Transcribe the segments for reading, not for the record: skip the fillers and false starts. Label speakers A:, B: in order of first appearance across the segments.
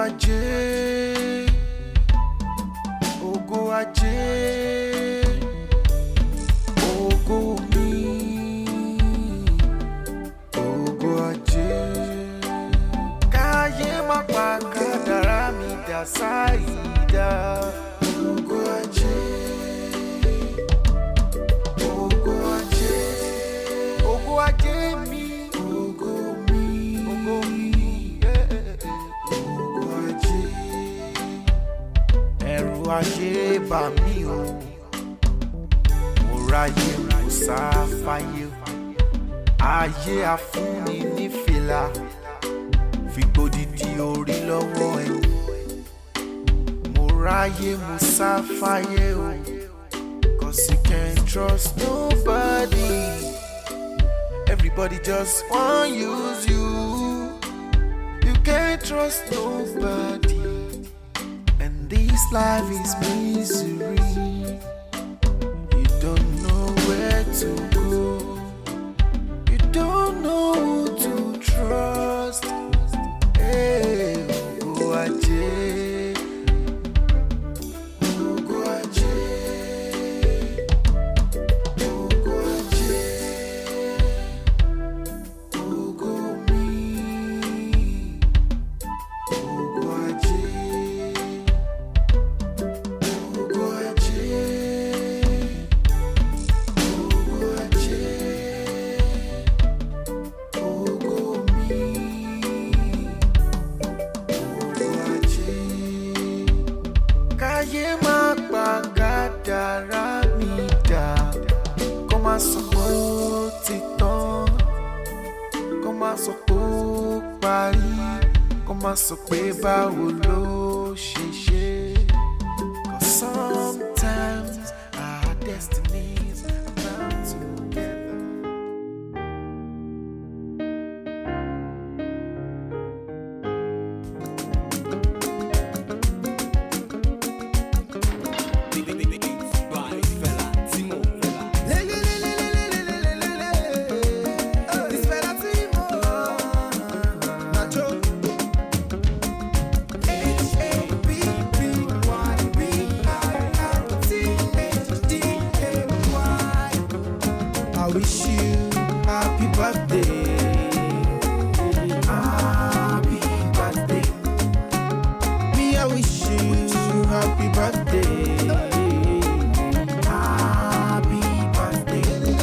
A: Ajé, ògo ajé, ògo mi, ògo ajé. Káyé má pa kádàrá mi dà sáìdá. Ògo ajé, ògo ajé, ògo ajé mi, ògo mi, ògo mi, ògo ajé. Ẹ̀rù ayé bà mí o, mo ráyè mo sá fáyé. Ayé afúnni ní fìlà fi gbódìdí orí lọ́wọ́ ẹni. Mo ráyè mo sá fáyé o, 'cause you can't trust nobody. Everybody just wan use you. You can't trust nobody. And this life is misery. You don't know where to go. You don't know who to trust. Hey, ògo ajé. Ògo ajé. Ògo ajé. Ògo mi. Ògo ajé. Ògo ajé. Ògo ajé. Ògo mi. Ògo ajé. Káyé má pa kádàrá mi dà. Kó má sọ pé ó ti tán. Kó má sọ pé ó parí. Kó má sọ pé báwo ló ṣe ṣe. 'Cause sometimes our destinies are bound together.
B: By Fela Timo.
C: This Fela Timo. Nacho. Happy BIRTHDAY. I wish you happy birthday. Happy birthday. Me, I wish you happy birthday. Happy birthday.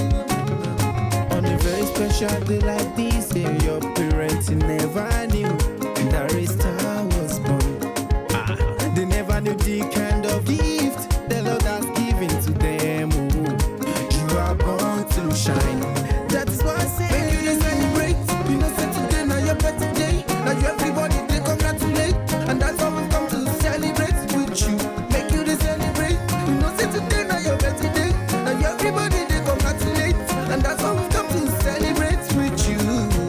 C: On a very special day like this, your parents never knew that a star was born. Ah, they never knew the kind of gift the Lord has given to them. Oh, you are born to shine. That is why I say, make you dey celebrate. You know, say today now your birthday. Now you everybody they congratulate, and that's how we come to celebrate with you. Make you dey celebrate. You know, say today now your birthday. Now you everybody they congratulate, and that's how we come to celebrate with you.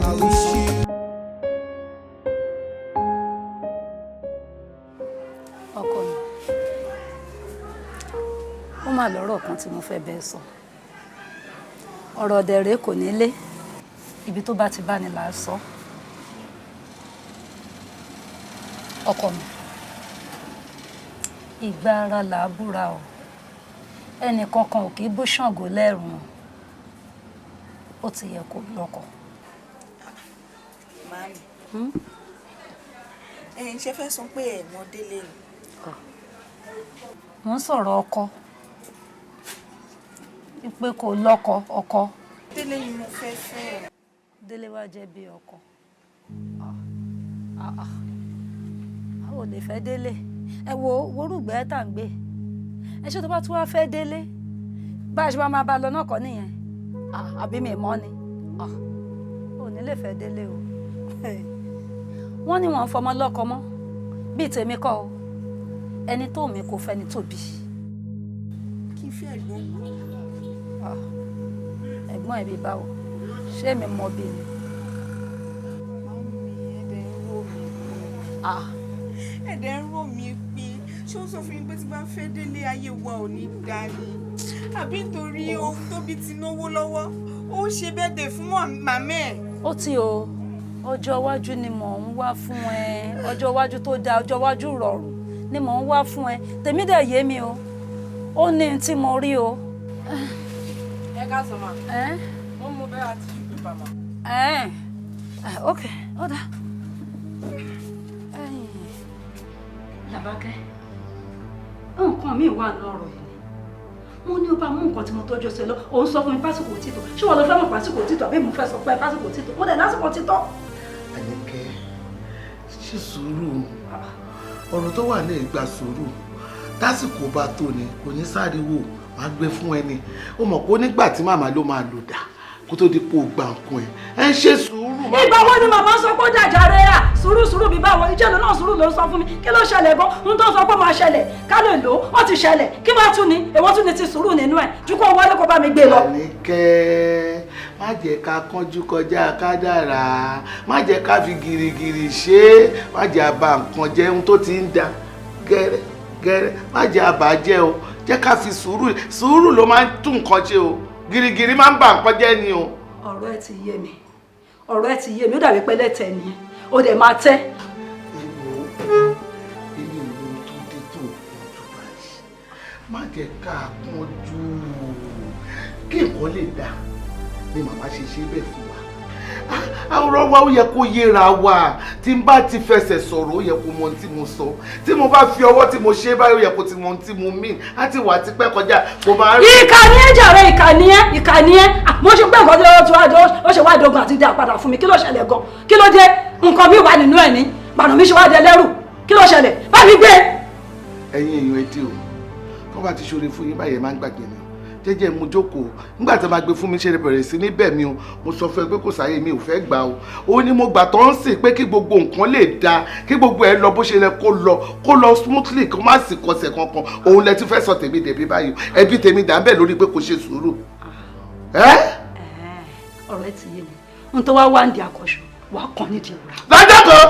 C: I wish you.
D: Ọkọ mi, ó mà lọ́rọ̀ kan tí mo fẹ́ bẹ́ẹ̀ sọ. Ọ̀rọ̀ dẹ̀rẹ́ kò nílé, ibi tó bá ti bá ni là á sọ. Ọkọ mi, ìgbà ara là á búra o. Ẹnì kankan ò kì í bú Ṣàngó lẹ́rùn. Ó ti yẹ kó lọ́kọ.
E: Màámi, ẹ̀yin ṣe fẹ́ sọ pé ẹ̀ mọ Délé ni?
D: Mo ń sọ̀rọ̀ ọkọ, pé kó lọ́kọ ọkọ.
E: Délé ni mo fẹ́ fẹ́.
D: Délé wá jẹ́ bí ọkọ? Ah, ah. A ò lè fẹ́ Délé. Ẹ wo worúgbẹ́ tá à ń gbé ẹ ṣé, tó bá tún wá fẹ́ Délé, bá a ṣe máa máa bá a lọ náà kọ́ nìyẹn. Ah, àbí mi mọ́ ni? Ah, ò ní lè fẹ́ Délé o. Wọ́n ní wọ́n ń fọmọ lọ́kọ mọ́ bíi tèmi kọ́ o. Ẹni tó mi kò fẹ́ni tó bí.
E: Kí n fẹ́ ẹ̀gbọ́n mi?
D: Ah, ẹ̀gbọ́n ẹ̀ bíi báwo? Ṣé mi mọ bí ni?
E: Màámi, ẹ̀dẹ̀ ń rò mí pé.
D: Ah.
E: Ẹ̀dẹ̀ ń rò mí pé ṣé ó sọ fún mi pé tí bá ń fẹ́ Délé, ayé wa ò ní dáa ni? Àbí nítorí ohun tóbi ti náwó lọ́wọ́, ó ń ṣe birthday fún màmá ẹ̀.
D: Ó ti o. Ọjọ́ iwájú ni mò ń wá fún ẹ, ọjọ́ iwájú tó dáa, ọjọ́ iwájú rọrùn ni mò ń wá fún ẹ. Tèmi dẹ̀ yé mi o, ó ní n tí mo rí o.
F: Ẹ ká sọ ma. Mo mú bẹ́ẹ̀ àti pépà ma.
D: Ok, ó dáa. Làbákẹ́, nǹkan mi wà lọ́rọ̀ yìí ni mo ní o bá mú nǹkan tí mo tọ́jú ọsẹ lọ, òun sọ fún mi pásìkò títọ́. Ṣé wọn lọ fẹ́ mọ̀ pásìkò títọ́ àbí mo fẹ́ sọ pé pásìkò títọ́? Mo dẹ̀ lásìkò títọ́.
G: Àníkẹ́, ṣe sùúrù, ọ̀rọ̀ tó wà ní ìgbà sùúrù. Tásìkò bá tó ni kò ní sáré wò, máa gbé fún ẹni. Ó mọ̀ pé nígbà tí màmá ló máa lò dà kó tó di pé o gba nǹkan ẹ̀. Ẹ ṣe sùúrù.
D: Ìgbà wo ni màmá sọ pé ó dàjà rẹ̀ à? Sùúrù sùúrù bí báwo? Ìjẹ́ ló náà sùúrù ló ń sọ fún mi. Kí ló ṣẹlẹ̀ gan? N tó sọ pé máa ṣẹlẹ̀ ká lè lò ó, ó ti ṣẹlẹ̀. Kí wàá tún ni? Èwo tún ni ti sùúrù nínú ẹ̀? Ju kó wọlé kó bá mi gbé lọ.
G: Àníkẹ́, má jẹ́ ká kánjú kọjá kádàrá, má jẹ́ ká fi gìrìgìrì ṣe é, má jẹ́ àbá nǹkan jẹ́ ohun tó ti ń da gẹ́rẹ́ gẹ́rẹ́, má jẹ́ àbá jẹ́ o, jẹ́ ká fi sùúrù. Sùúrù ló máa ń tún nǹkan ṣe o, gìrìgìrì máa ń bà nǹkan jẹ́ ni o.
D: Ọ̀rọ̀ ẹ ti yé mi, ọ̀rọ̀ ẹ ti yé mi, ó dàbí pẹ́lẹ́tẹ̀ nìyẹn, ó dẹ̀ máa tẹ́.
G: Èmi ò mọ ohun tó dé tó kánjú báyìí, má jẹ́ ká kánjú kí nǹkan lè dà ni màmá ṣe ṣe bẹ́ẹ̀ fún wa. Àwòrán wa ó yẹ kó yéra wa. Tí n bá ti fẹsẹ̀ sọ̀rọ̀ ó yẹ kó mọ ohun tí mo sọ, tí mo bá fi ọwọ́ tí mo ṣe báyìí ó yẹ kó ti mọ ohun tí mo mean. Á ti wà tipẹ́ kọjá kó máa rí.
D: Ìkà ni ẹ jàre, ìkà ni ẹ, ìkà ni ẹ. Mo ṣe pé nǹkan tí ó ṣe wá dogun àti dá padà fún mi. Kí ló ṣẹlẹ̀ gan? Kí ló dé? Nǹkan mi wà nínú ẹ̀ ní gbàdùn mi ṣe wá dé lẹ́rù. Kí ló ṣẹlẹ̀? Bá mi gbé.
G: Ẹ̀yin èèyàn etí o, tó bá ti ṣoore fún yín báyẹn máa ń gbàgbé mi jẹ́jẹ́. Mo jókòó nígbà tí a máa gbé fún mi ṣe bẹ̀rẹ̀ sí níbẹ̀ mi o, mo sọ fún ẹ pé kò sáyé, mi ò fẹ́ gbà o. Ó ní mo gbà tó ń sìn pé kí gbogbo nǹkan lè dáa, kí gbogbo ẹ lọ bó ṣe lẹ kó lọ, kó lọ smoothly, kó má sì kọsẹ̀ kankan. Òun lẹ ti fẹ́ sọ tèmi dẹ̀bi báyìí, ẹbí tèmi dà ń bẹ̀ lórí pé kò ṣe sùúrù.
D: Ọ̀rọ̀ ẹ ti yé mi, n tó wá wá ń di àkọ́ṣọ wàá kàn nídìí ewúrà.
G: Lọ́jọ́ kan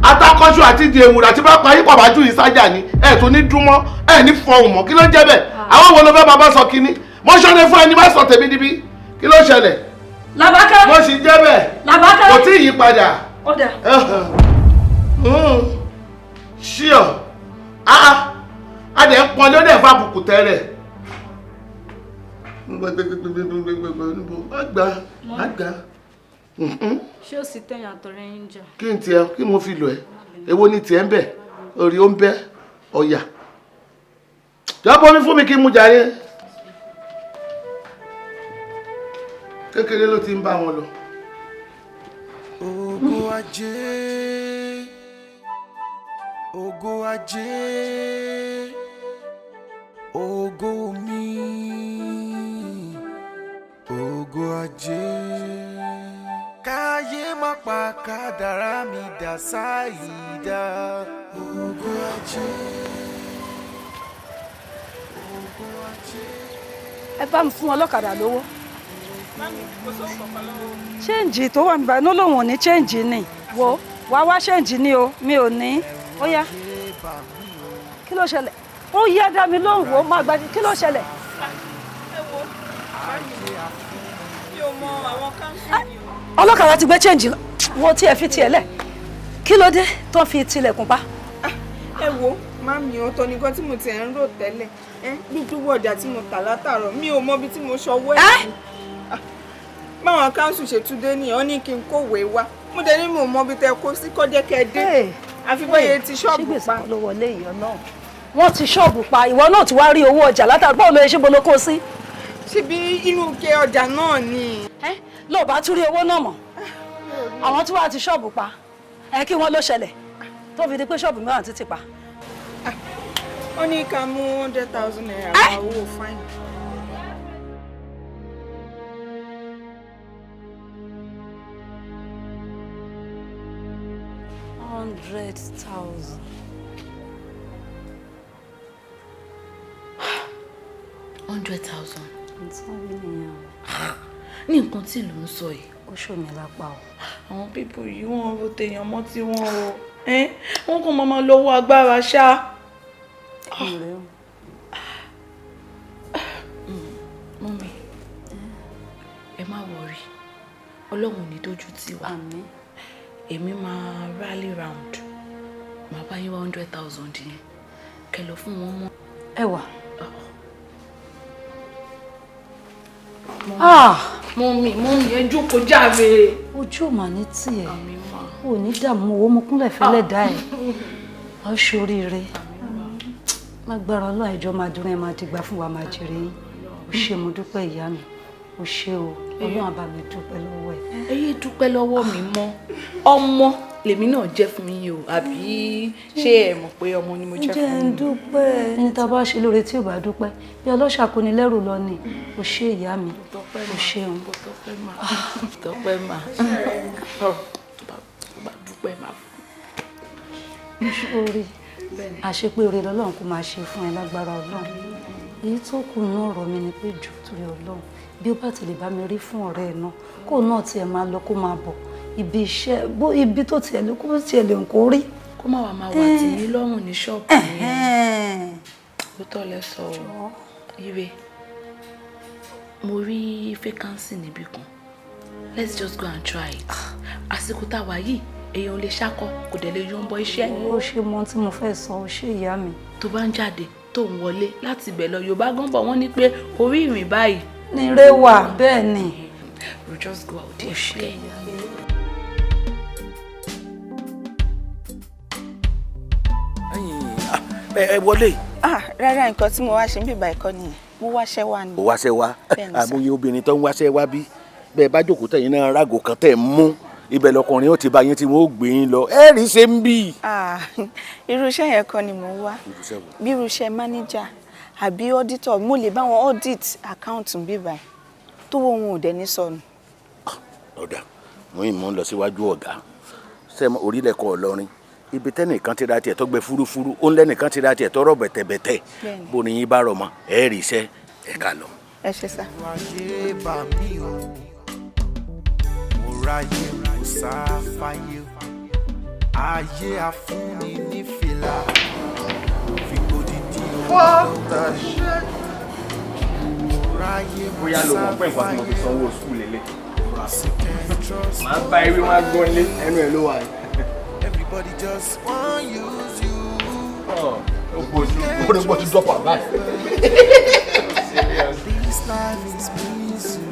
G: atakọ́ṣu àti di ewúrà tí bá parí pọ̀ bá jù yín sájà ni ẹ̀ tó ní dún mọ́, ẹ̀ ní fọhùn mọ́. Kí ló ń jẹ́ bẹ́ẹ̀? Àwọn wo ló fẹ́ bàbá sọ kínní? Mo ṣọ́ni fún ẹni má sọ tèmi níbí. Kí ló ṣẹlẹ̀?
D: Làbákẹ́.
G: Mo sì jẹ́ bẹ́ẹ̀.
D: Làbákẹ́.
G: Kò tí ì yí padà.
D: Ó dà.
G: Ṣíọ̀ a dẹ̀ ń pọn ló dẹ̀ fún àbùkù tẹ́rẹ̀. Má gbà, má gbà.
F: Ṣé o sì tẹ̀yìn àtọ̀rẹ́ yín jà?
G: Kí n tiẹ̀, kí mo fi lò ẹ́? Èwo ni tiẹ̀ ń bẹ̀? Orí ó ń bẹ́ ọ̀yà. Jọ́bọ̀ mi fún mi kí n mú jàre. Kékeré ló ti ń bá wọn lọ.
A: Ògo ajé, ògo ajé, ògo mi, ògo ajé. Káyé má pa kádàrá mi dà sáyidá. Ògo ajé, ògo ajé.
D: Ẹ bá mi fún ọlọ́kadà lówó. Ṣéǹjì tó wà níbàá ló lòun ò ní ṣéǹjì ni. Wo wá wá ṣéǹjì ni o, mi ò ní. Ó yá, kí ló ṣẹlẹ̀? Ó yá, dá mi lóhùn, wo máa gba. Kí ló ṣẹlẹ̀?
E: Ẹ wo, mi ò mọ àwọn káńsù ni o.
D: Ọlọ́kadà ti gbé ṣéǹjì lọ, wo tí ẹ fi tiẹ̀ lẹ̀. Kí ló dé tó fi tilẹ̀kùn pa?
E: Ẹ wo mami, ọ̀tọ̀ nìkan tí mo ti ẹ̀ ń rò tẹ́lẹ̀. Gbogbo ọjà tí mo tà látàárọ̀, mi ò mọ ibi tí mo ṣọwọ́ ẹ̀ sí. Báwọn káńsù ṣe tún dé nìyẹn, ó ní kí n kówèé wá. Mo dẹ̀ ní mo mọ ibi tẹ kó sí kọ́jẹ́ kẹ́ dé. Àfi bóyá ti ṣọ́ọ̀bù pa.
D: Ṣé gbèsè ló wọlé ìyọ náà? Wọ́n ti ṣọ́ọ̀bù pa, ìwọ náà ti wá rí owó ọjà látàárọ̀, báwo ló ṣe bolo kó sí?
E: Ṣebí inú ike ọjà náà ni.
D: Lóò bá tún rí owó náà mọ̀, àwọn tí wàá ti ṣọ́ọ̀bù pa ẹ, kí wọ́n ló ṣẹlẹ̀ tó fi di pé ṣọ́ọ̀bù mìíràn ti ti pa?
E: Ó ní ká mú ₦100,000 wá, owó fine.
D: $100,000.
H: $100,000.
D: Nǹkan wí nìyẹn.
H: Ní nǹkan tí ìlú ń sọ yìí.
D: Ó ṣò mí lápá o.
H: Àwọn pípò yìí wọ́n ro tèèyàn mọ́ tí wọ́n o. Wọ́n kàn máa lọ́wọ́ agbára ṣá. Mummy, ẹ má worry. Ọlọ́run ò ní dójú tì wá. Èmi máa rally round, màá bá yín wá 100,000 yẹn kẹ́ lọ fún wọn mọ́.
D: Ẹ wà.
H: Mummy, mummy, ẹ jókòó jàre.
D: Ojú ò mà ní tiẹ̀, ò ní dààmú owó, mo kúnlẹ̀ fẹ́lẹ̀ dá ẹ̀, ọ ṣoríire, lágbára Ọlọ́run. Ẹjọ́ máa dúró, ẹ máa dìgbà fún wa, máa jèrè yín. Ó ṣe, mo dúpẹ́ ìyá mi, ó ṣe o. Ọlọ́run á bá mi dúpẹ́ lọ́wọ́ ẹ̀.
H: Ẹ yé dúpẹ́ lọ́wọ́ mi mọ́, ọmọ lèmi náà jẹ́ fún yín o. Àbí ṣé ẹ mọ̀ pé ọmọ ni mo jẹ́
D: jẹ́
H: fún
D: ń
H: yín?
D: Dúpẹ́. Ẹni tá a bá ṣe lóore tí ò bá dúpẹ́, bí ọlọ́ṣà kò ní lẹ́rù lọ ni. Ó ṣe ìyá mi, ó ṣeun.
H: Tọ́pẹ́ mà, tọ́pẹ́ mà, bá dúpẹ́ mà.
D: Orí àṣepé oore lọ́lọ́run kò máa ṣe fún ẹ lágbára Ọlọ́run. Èyí tó kù náà ọ̀rọ̀ mi ni pé jù torí Ọlọ́run, bí ó bá ti lè bá mi rí fún ọ̀rẹ́ ẹ̀ náà, kó náà tiẹ̀ máa lọ kó máa bọ̀ ibi iṣẹ́, bó ibi tó tiẹ̀ lè kó tiẹ̀ lè kó rí.
H: Kó má wàá máa wà tì mí lọ́rùn ní ṣọ́ọ̀bù yẹn. Ó tọ́ lẹ sọ o. Ire, mo rí vacancy níbì kan, let's just go and try it. Àsìkò tá a wà yìí, èèyàn ò lè ṣakọ, kò dẹ̀ lè yọ̀ǹbọ iṣẹ́.
D: Ó ṣe mọ ohun tí mo fẹ́ sọ, ó ṣe ìyá mi.
H: Tó bá ń jáde tó ń wọlé láti ibẹ̀ lọ, Yorùbá gan bọ̀ wọ́n ní pé orí ìrìn báyìí
D: ní ire wà, bẹ́ẹ̀ ni.
H: We just go out there. Okay?
I: Ẹ wọlé.
E: Ah, rárá, nǹkan tí mo wá ṣe ń bíbá ẹ̀kọ́ nìyẹn, mo wáṣẹ́ wá ni.
I: Ó wáṣẹ́ wá?
E: Bẹ́ẹ̀ni sà.
I: Àmúyẹ obìnrin tó ń wáṣẹ́ wá bí bẹ́ẹ̀ bá jókòó tẹ̀yìn náà rágò kan tẹ̀ ń mú ibẹ̀ lọkùnrin ó ti bá yín tí wọ́n ó gbé yín lọ, ẹ rí ṣe ń bí.
E: Ah, irú iṣẹ́ yẹn kọ́ ni mò ń wá. Bí irú iṣẹ́ manager àbí auditor, mo lè bá wọn audit account bíbá ẹ̀ tó wo wọn ò dẹ̀ ní sọnù.
I: Ọ̀dà mo yìí mò ń lọ síwájú ọ̀gá sẹ́mu orílẹ̀ kọ́ ọlọ́rin, ibi tẹ́nìkan ti ra tiẹ̀ tó gbẹ fúrúfúrú, ó ń lẹ́nìkan ti ra tiẹ̀ tó rọ̀ bẹ̀tẹ̀bẹ̀tẹ̀.
E: Bẹ́ẹ̀ni.
I: Bó ni yín bá rọ̀ mọ́, ẹ rí iṣẹ́, ẹ ká lọ.
E: Ẹ ṣe sá.
A: Ayé bá mi o, mo ráyè mo sá fáyé o, ayé afúnni ní fìlà fi gbòdìdí o.
G: What the shit?
A: Mo ráyè mo
J: Bóyá ló
A: sá
J: mọ̀ pé nǹkan tí mo fi
A: fáyé
J: sanwó skul lélẹ̀.
A: o.
J: Màá bá ewé wọn gbọ́n lé ẹnu ẹ̀ ló wà yìí.
A: Everybody just wan use you.
J: Ó bójú.
G: Ó lè gbọ́ ti drop out báyìí.
A: This life is misery.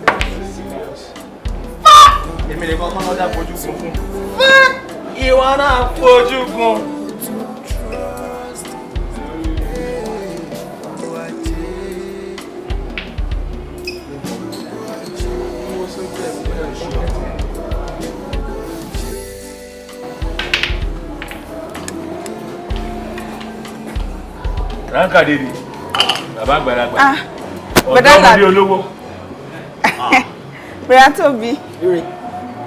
J: Èmi nìkan kọ́ lọ́dà fojú gun fún. Ìwọ náà fojú gun.
A: Trust. Hey, oh, ajé. Oh, ajé.
I: Ránkà dèdè bàbá àgbàlagbà
E: Ah, bọ̀dá
I: ọ̀dọ́ ọmọdé
E: Àlàbí.
I: olówó.
E: Bóyá Tóbi.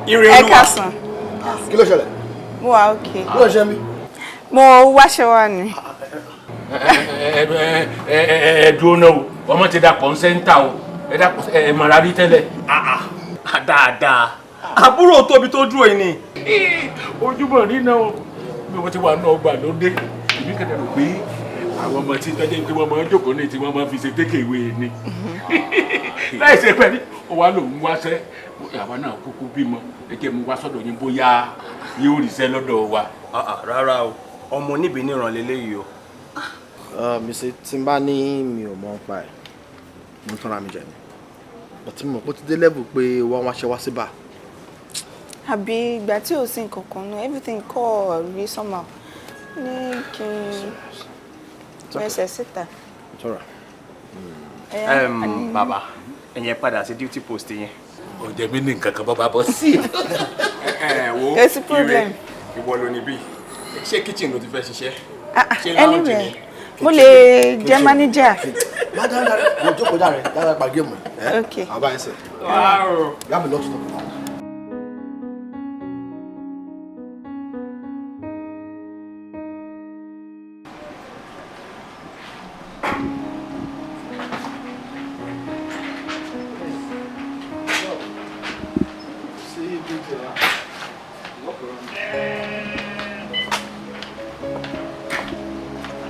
J: Ire
E: Ẹ
J: Olúwa.
E: káàsán.
G: Kí ló ṣẹlẹ̀?
E: Mo wà okay.
G: Kí ló ṣe mí?
E: Mo wáṣẹ́ wá ni.
I: Ẹ ẹ ẹ ẹ dúró náà o, ọmọ ti dapọ̀ ń sẹ́ńtà o, ẹ dapọ̀ ẹ mọ̀ra rí tẹ́lẹ̀.
J: Dáadáa. Àbúrò Tóbi tó dúró yìí ni.
I: Ojúmọ̀ rí náà o, bí wọ́n ti wà náà ọgbà ló dé, èmi kẹ́tẹ́ rò pé àwọn ọmọ tí tọ́jú pé wọ́n máa ń jókòó ní tí wọ́n máa fi ṣe tékèwé ni láì ṣe pẹ̀lú ó wá lòun wáṣẹ́, àwa náà kúkú bímọ, ẹ jẹ́ mu wá sọ́dọ̀ yín bóyá yóò ríṣẹ́ lọ́dọ̀ wa.
J: Rárá o, ọmọ níbi níran leléyìí o.
K: Mi ṣe tí n bá ní mi ò mọ̀ nípa ẹ̀, mo ń tọ́ra mi jẹ ni, but mo mọ̀ pé ó ti dé level pé wọ́n wáṣẹ́ wá síbà.
E: Àbí ìgbà tí ò sí nǹkan kan náà, everything kọ́ rí somehow ní kí n mẹsẹ̀ síta.
K: It's alright.
E: Ẹ,
J: Bàbá, ẹ̀yin padà sí duty post yẹn.
I: Ọ̀jẹ̀ mi ní nǹkan kan bọ́ bá bọ́ sí.
J: Ẹ wo,
E: Kò sí problem.
J: Ire, ìwọ ló níbí. Ṣé kitchen ló ti fẹ́ ṣiṣẹ́?
E: Ah, ah,
J: Ṣé lounge
E: anywhere.
J: ni?
E: Mo lè jẹ́ manager.
K: Má dára mo jókòó dára dára pa géèmù ẹ.
E: Okay.
K: Àbá ẹ sẹ.
J: Wow.
K: You have a lot to talk about.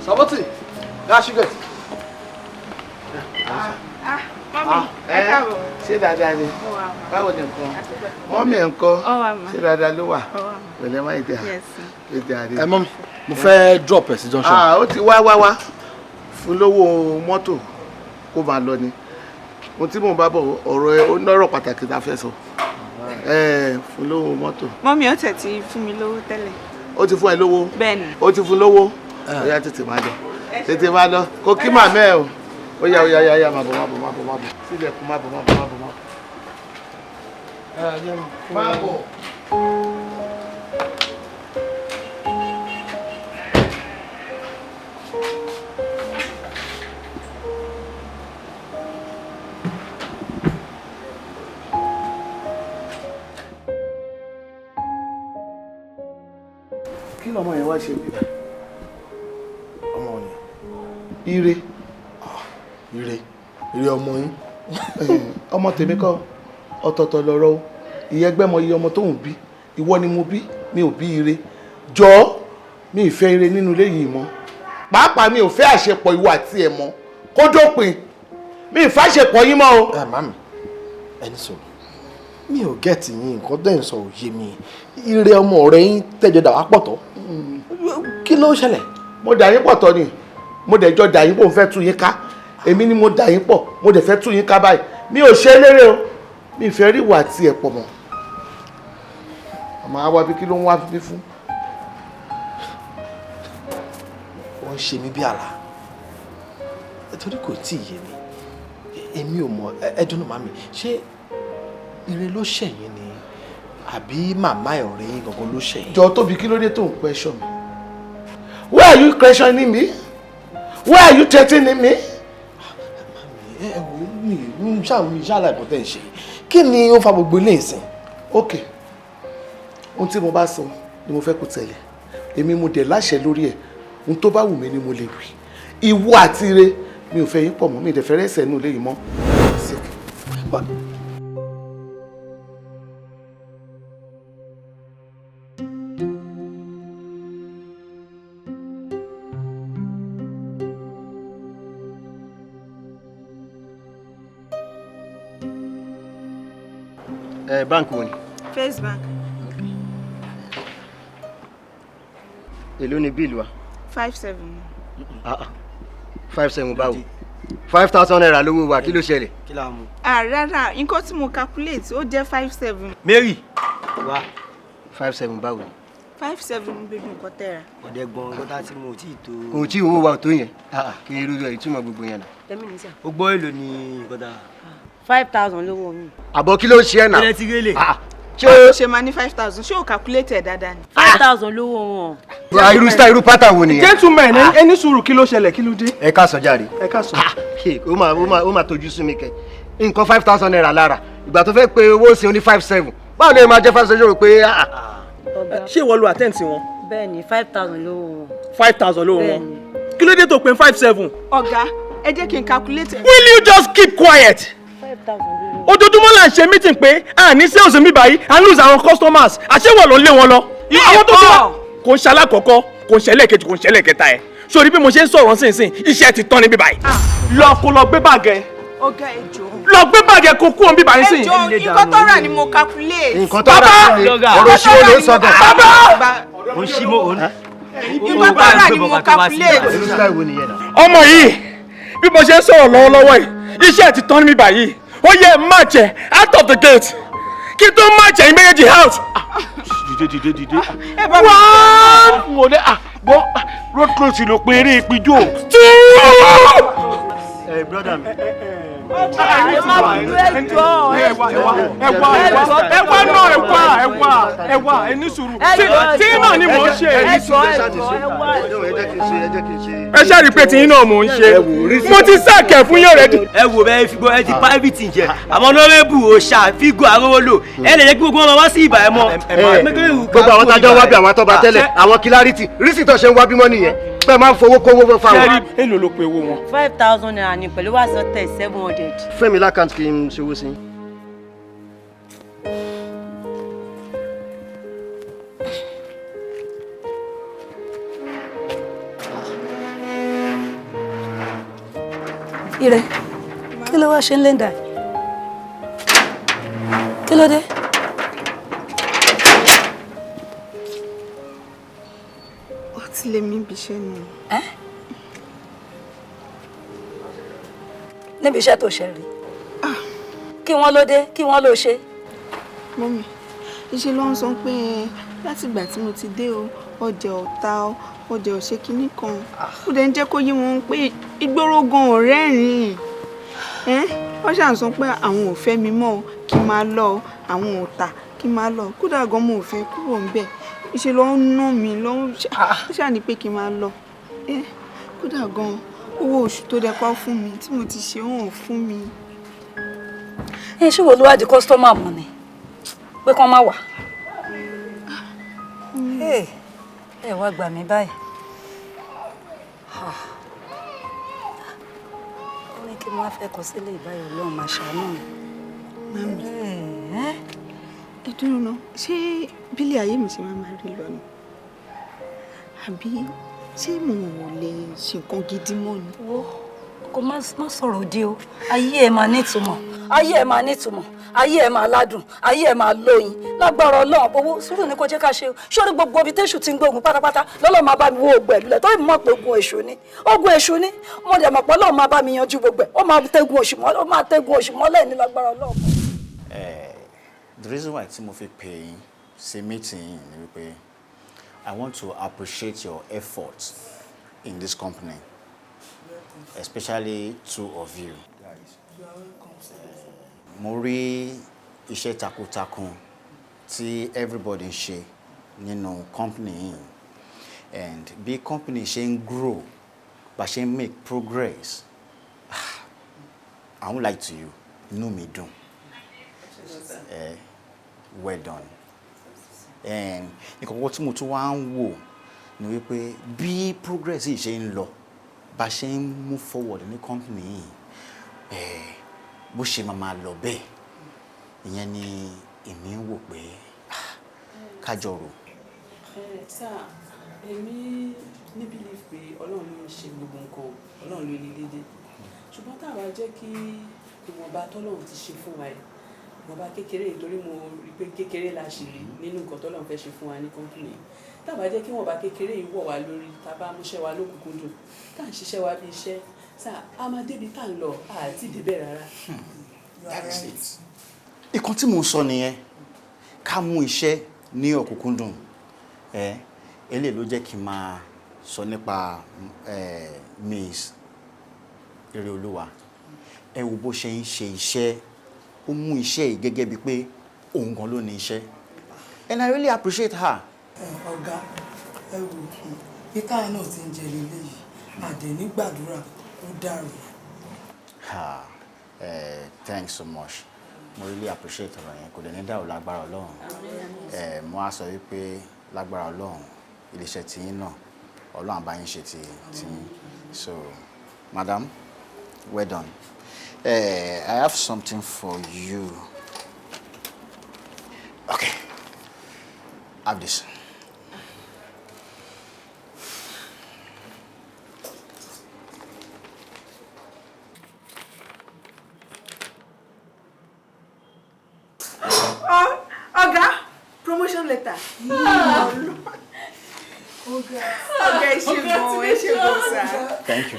K: Saboti, yeah, she good.
E: Ah, mummy, ẹ
G: Ṣé dáadáa ni? Báwo ni nǹkan? Mọ́mí ẹ̀ ń kọ́? Ṣé dáadáa ló wà? Pẹ̀lẹ́ má ìdí àdé.
K: Ẹ mọ́mí, mo fẹ́ drop ẹ̀ sí junction.
G: Ó ti wá wá wá. Fún lówó mọ́tò kó máa lọ ni. Ohun tí mò ń bá bọ̀ ọ̀rọ̀ ẹ ó nọ́rọ̀ pàtàkì tá a fẹ́ sọ. Fún lówó mọ́tò.
E: Mọ́mí ó tẹ̀ ti fún mi lówó tẹ́lẹ̀.
G: Ó ti fún ẹ lówó?
E: Bẹ́ẹ̀ni.
G: Ó ti fún lówó? Ó yá tètè máa lọ. Tètè máa lọ. Kó kí màmá ẹ o. Ó yá ó yá yá yá máa bọ̀ máa bọ̀ máa bọ̀ máa bọ̀. Sílẹ̀kùn máa bọ̀ máa bọ̀ máa bọ̀ máa bọ̀. Máa bọ̀. Kí lọmọ yẹn wá ṣe bíbá?
K: Ọmọ ni.
G: Ire.
K: Ire. Ire ọmọ yín.
G: Ọmọ tèmi kọ́, ọ̀tọ̀ọ̀tọ̀ lọ̀rọ̀ o. Ìyẹn ẹgbẹ́ mọ iye ọmọ tóun bí. Ìwọ ni mo bí, mi ò bí ire. Jọ̀ọ́, mi ì fẹ́ ire nínú ilé yìí mọ́. Pàápàá mi ò fẹ́ àṣepọ̀ ìwọ àti ẹ̀ mọ́. Kó dópin. Mi ì fẹ́ àṣepọ̀ yín mọ́ o.
K: Ẹ màmí, ẹni sọ̀rọ̀. Mi ò gẹ́ẹ̀tì yín, nǹkan dẹ́ ń sọ òye mi. Ire ọmọ ọ̀rẹ́ yín tẹ́jọ dà wá pọ̀ tọ́. Kí ló ṣẹlẹ̀?
G: Mo dà yín pọ̀ tọ́ ni. Mo dẹ̀ jọ dà yín pọ̀, mo fẹ́ tú yín ká. Èmi ni mo dà yín pọ̀, mo dẹ̀ fẹ́ tú yín ká báyìí. Mi ò ṣe é lérè o. Mi fẹ́ rí ìwà àti ẹ̀ pọ̀ mọ́. Àmọ́ àwa bí kí ló ń wá bí fún?
K: Ó ń ṣe mí bí àlá. Torí kò tí ì yé mi. Èmi ò mọ̀, ẹ dúnú màmí. Ṣé ire ló ṣẹ̀yìn ni àbí màmá ẹ̀ ọ̀rẹ́ yín gangan ló ṣẹ̀yìn?
G: Jọ Tóbi, kí ló dé tó ń question mi? Why are you questioning me? Why are you threatening me?
K: Màmí, ẹ wo mi ń ṣàlàyé nǹkan tẹ́ ń ṣe. Kí ni ó fa gbogbo ilé ìsìn?
G: Ok, ohun tí mo bá sọ ni mo fẹ́ kó tẹ̀lé. Èmi mo dẹ̀ láṣẹ lórí ẹ̀. Ohun tó bá wù mí ni mo lè wí. Ìwọ àti ire mi ò fẹ́ yín pọ̀ mọ́, mi ì dẹ̀ fẹ́ rẹ́sẹ̀ inú ilé yìí mọ́.
L: Báńkì wo ni?
E: First Bank.
L: Èló ni bíìlì wa?
E: 5,700.
L: 5,700 báwo? 5,000 naira lówó wa, kí ló ṣẹlẹ̀?
J: Kí la mú?
E: Rárá, nǹkan tí mo calculate ó jẹ́ 5,700.
J: Mary wá.
L: 5,700 báwo?
E: 5,700 gbogbo nǹkan tẹ́ ra.
J: Ọ̀dẹ̀ gbọ̀n nǹkan tá tí mo ò tí ì tó.
L: Kò tí owó wa ò tó yẹn. Kí irú rẹ̀ ìtumọ̀ gbogbo yẹn nà.
J: O gbọ́ èlò ni nǹkan tá.
F: 5,000 lówó mi.
L: Àbọ̀ kí ló ń ṣe ẹ̀ náà?
J: Kílẹ̀ ti rélè.
L: Ṣé o
E: ṣe máa ní 5,000? Ṣé o calculate ẹ̀ dáadáa ni?
F: 5,000 lówó wọn.
L: Irú style irú pátá wo nìyẹn?
M: Gentleman, ẹni sùúrù, kí ló ṣẹlẹ̀, kí ló dé?
L: Ẹ káàsán jàre.
M: Ẹ káàsán.
L: Ó máa tójú sú mi kẹ. Nǹkan 5,000 naira lára. Ìgbà tó fẹ́ pe owó sí oní 5,700. Báwo ni ẹ máa jẹ́ 5,700 rò pé?
M: Ṣé ìwọ lo attend sí wọn?
F: Bẹ́ẹ̀ni, 5,000 lówó wọn.
M: 5,000 lówó wọn. Kí ló dé tó pe 5,700?
E: Ọ̀gá, ẹ jẹ́ kí n calculate.
M: Will you just keep quiet? Ojoojúmọ́ là ń ṣe meeting pé a ní sales mi báyìí, a lose àwọn customers, àṣewọ̀ ló ń lé wọn lọ. Àwọn tó tó kò ń ṣe alákọ̀ọ́kọ́, kò ń ṣe ẹlẹ́ẹ̀kejì, kò ń ṣe ẹlẹ́ẹ̀kẹta ẹ̀. Sórí bí mo ṣe ń sọ̀rọ̀ sínsìn, iṣẹ́ ti tán níbí báyìí. Lọ kó lọ gbé báàgì ẹ.
E: Ọ̀gá ẹ jọ̀ọ́.
M: Lọ gbé báàgì ẹ kó kú òun bí báyìí sìn.
E: Ẹ jọ̀ọ́, nǹkan tó rà ni mo calculate.
L: Nǹkan tó rà ni ọ̀rọ̀ ṣíwó ló ń sọ gan.
M: Bàbá!
E: Nǹkan tó rà ni mo calculate.
M: Ọmọ yìí, bí mo ṣe ń sọ̀rọ̀ lọ́wọ́lọ́wọ́ yìí, iṣẹ́ ti tán níbí báyìí. Ó yẹ match ẹ out of the gate kí tó match ẹ̀yin méjèèjì out.
I: Dìde dìde dìde. One mo lé gbọ́ road close ló pe eré ìpijó.
M: Two.
L: Ẹ brother mi.
M: Ẹ wá náà ẹ wá ẹ wá ẹ wá ẹ ní sùúrù tí náà ni mò ń ṣe. Ẹ ṣáà rí i pé tiyín náà mò ń ṣe, mo ti sàkẹ́ fún yín already.
J: Ẹ wò bẹ́ẹ̀ fi gbọ́ ẹ ti pa everything jẹ, àmọ́ honorable òòṣà fígò arówólò ẹ lè jẹ́ kí gbogbo wọn wá sí ìbà ẹ mọ́.
L: Gbogbo àwọn tájọ́ wá bí àwọn atọ́ba tẹ́lẹ̀, àwọn kílárìtì rísì tó ṣe ń wá bímọ nìyẹn pé máa ń fowó kówó fáwọn.
M: Èló ló pe owó wọn?
F: 5,000 naira ni pẹ̀lú wàásù tẹ̀ 700.
L: Fẹ́mi lákàntì kí n ṣòwò sí.
D: Ire, kí ló wá ṣe ń lé ń dà? Kí ló dé?
E: Ó ti lé mi ibi iṣẹ́ nù.
D: Níbi iṣẹ́ tó ṣe rí. Kí wọ́n ló dé? Kí wọ́n ló ṣe?
E: Mummy, iṣẹ́ ló ń sọ pé látìgbà tí mo ti dé o, ọjà ò ta o, ọjà ò ṣe kinní kan. Ó dẹ̀ ń jẹ́ kó yé wọn pé ìgboro gan ò rẹ́rìn-ín. Wọ́n ṣáà ń sọ pé àwọn ò fẹ́ mi mọ́ o, kí n máa lọ o, àwọn ò tà kí n máa lọ. Kódà gan mo ò fẹ́ kúrò ńbẹ̀. Iṣẹ́ ló ń ná mi, ló ń ṣáà ní pé kí n máa lọ. Kódà gan owó oṣù tó dẹ́kọ́ fún mi tí mo ti ṣe òun fún mi.
D: Ẹ ṣé wo ló wá di kọ́sítọ́mà mọ́ ni? Pé kán má wà. Ẹ wá gbà mí báyìí. Ó ní kí n wá fẹ́ kọ sílé ìbáyọ̀ Ọlọ́run máa ṣàánú mi.
E: Mami, ẹ dúró ná, ṣé bílẹ̀ ayé mi ṣe máa máa rí lọ ni? Àbí ṣé mo ò lè ṣe nǹkan gidi mọ́ ni?
D: Wo kò má sọ̀rọ̀ òdì o, ayé ẹ máa nítumọ̀, ayé ẹ máa nítumọ̀, ayé ẹ máa ládùn, ayé ẹ máa lóyin lágbára Ọlọ́run. Owó sùúrù ni kò jẹ́ ká ṣe o. Sórí gbogbo ibi téṣù ti ń gbógun pátápátá lọ́lọ́ máa bá mi wó ogun ẹ̀lú lẹ̀ tó mọ̀ pé ogun èṣù ni, ogun èṣù ni. Mo dẹ̀ mọ̀ pé Ọlọ́run máa bá mi yanjú gbogbo ẹ̀, ó máa tẹ́gun oṣù mọ́, ó máa tẹ́gun oṣù mọ́lẹ̀ ní lágbára Ọlọ́run.
N: The reason why tí mo fi pè yín sí meeting yìí ni wípé I want to appreciate your efforts in this company, especially two of you. Mo rí iṣẹ́ takuntakun tí everybody ń ṣe nínú company yìí, and bí company ṣe ń grow, bá ṣe ń make progress, I won't lie to you, inú mi dùn. Well done. Nǹkan kan tí mo tún wá ń wò ni wípé bí progress yìí ṣe ń lọ, bá ṣe ń move forward ní company yìí, bó ṣe máa máa lọ bẹ́ẹ̀, ìyẹn ni èmi ń wò pé kájọ rò.
F: Sir, èmi ní belief pé Ọlọ́run ló ń ṣe gbogbo nǹkan, Ọlọ́run ló ní déédéé. Ṣùgbọ́n tá a bá jẹ́ kí ìwọ̀nba tọ́lọ́run ti ṣe fún wa yìí, ìwọ̀nba kékeré, torí mo rí pé kékeré la ṣe rí nínú nǹkan tọ́lọ́run fẹ́ ṣe fún wa ní company. Tá a bá jẹ́ kí ìwọ̀nba kékeré yìí wọ̀ wá lórí, tá a bá múṣẹ́ wa lókùnkúndùn, tá à ń ṣiṣẹ́ wa bí iṣẹ́, sir, a máa débi tá à ń lọ, a ti débẹ̀ rárá.
N: That is it. Ìkan tí mò ń sọ nìyẹn, ká mú iṣẹ́ ní ọ̀kúnkúndùn. Eléyìí ló jẹ́ kí n máa sọ nípa Miss Ireolúwa. Ẹ wo bó ṣe ń ṣe iṣẹ́, ó mú iṣẹ́ yìí gẹ́gẹ́ bíi pé òun gan ló ní iṣẹ́. And I really appreciate her.
O: Ọ̀gá, ẹ wò, peter náà ti ń jẹ lélẹ́yìí, àdẹ̀ gbàdúrà ó dàrú.
N: Ha, thanks so much. Mo really appreciate ọ̀rọ̀ yẹn, kò dẹ̀ ní dàrú lágbára Ọlọ́run. Mo á sọ wípé lágbára Ọlọ́run, iléeṣẹ́ tiyín náà, Ọlọ́run á bá yín ṣe ti tiyín. So, madam, well done. I have something for you. Okay, have this.
E: Ọ̀gá, promotion letter. Ọ̀gá, ẹ ṣé gan, ẹ ṣé gan sir.
N: Thank you.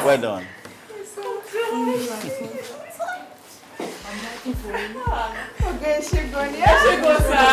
N: Well done.
E: Ọ̀gá, ẹ ṣé gan ni, ẹ ṣé gan sir.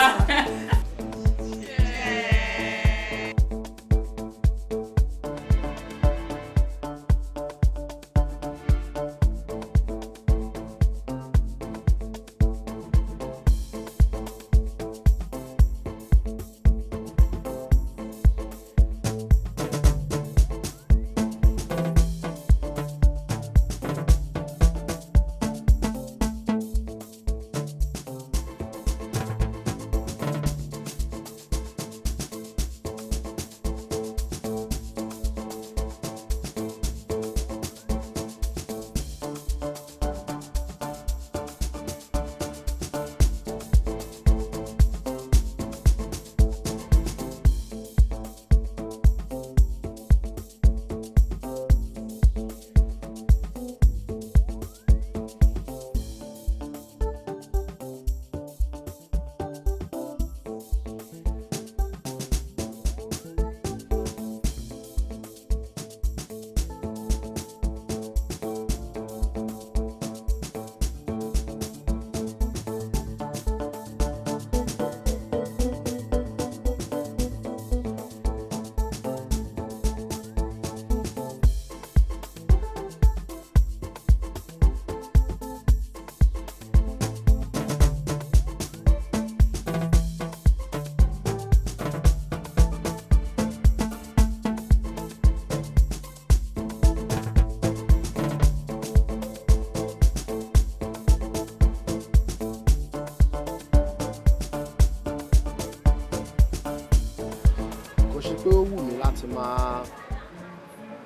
K: pé ó wù mí láti máa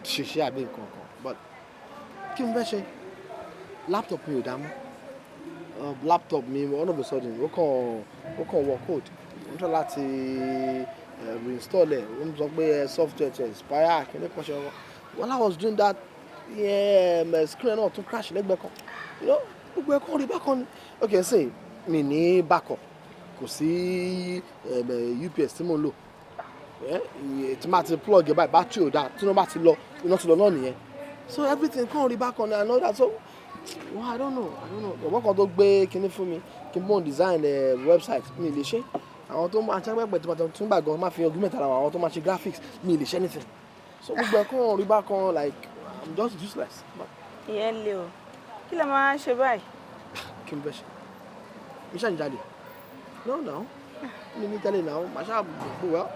K: ṣiṣẹ́ àbí nǹkan kan, but kí n fẹ́ ṣe? Laptop mi ò dá mọ́. Laptop mi, all of a sudden, ó kàn wọ code. Mo ń try láti reinstall ẹ̀, ó ń sọ pé software ti expire, kí ni kan ṣe wọn. While I was doing that, yeah, screen náà tún crash lẹ́gbẹ̀ẹ́ kan. Gbogbo ẹ̀ kàn rí bákan ni. Okay, ṣe mi ní backup, kò sí UPS tí mo ń lò tí máa ti plug ẹ̀ báyìí, battery ò dáa. Tí iná bá ti lọ, iná ti lọ náà nìyẹn. So everything kàn rí bákan ni and all that. So, well, I don't know, I don't know. Ọ̀pọ̀ kan tó gbé kinní fún mi kí n bọ́n design website, mi lè ṣe. Àwọn tó máa ṣe pẹ́pẹ́ tí wọ́n tún gbà gan máa fi augment ara wọn, àwọn tó máa ṣe graphics, mi lè ṣe anything. So gbogbo ẹ̀ kàn rí bákan, like I'm just useless. But
E: Ìyẹn le o. Kí lè máa ṣe báyìí?
K: Kí n fẹ́ ṣe? Mi ṣáà ń jalè? No, mi ní tẹ́lẹ̀ náà, màá ṣáà gbó. Well,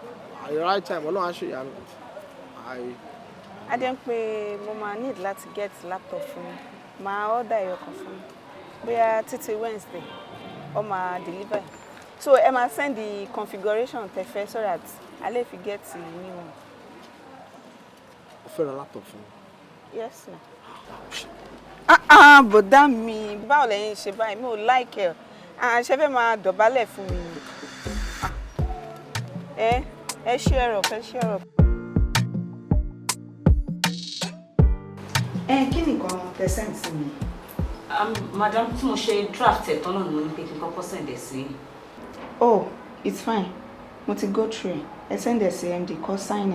K: at the right time, Ọlọ́run á ṣe ìyanu.
E: A jẹ́ pé mo máa need láti get laptop fún mi. Máa order ẹyọ kan fún mi, bóyá títí Wednesday ó máa deliver. So ẹ máa send the configuration tẹ́ fẹ́ so that a lè fi get the new one.
K: O fẹ́ ra laptop fún mi?
E: Yes na. Ah ah, bọ̀dá mi, báwo lẹ́yìn ṣe báyìí? Mi ò like ẹ̀. Ah, ṣe fẹ́ máa dọ̀bálẹ̀ fún mi ni? Ah, ẹ ṣe ẹ̀rọ ẹ ṣe ẹ̀rọ. Ẹ kí nìkan tẹ send sí mi?
F: Madam, tí mo ṣe draft ẹ̀ tán náà ni mo ní pé kí n kọ́kọ́ send ẹ̀ sí.
E: Oh, it's fine. Mo ti go through ẹ. Send ẹ sí MD kó sign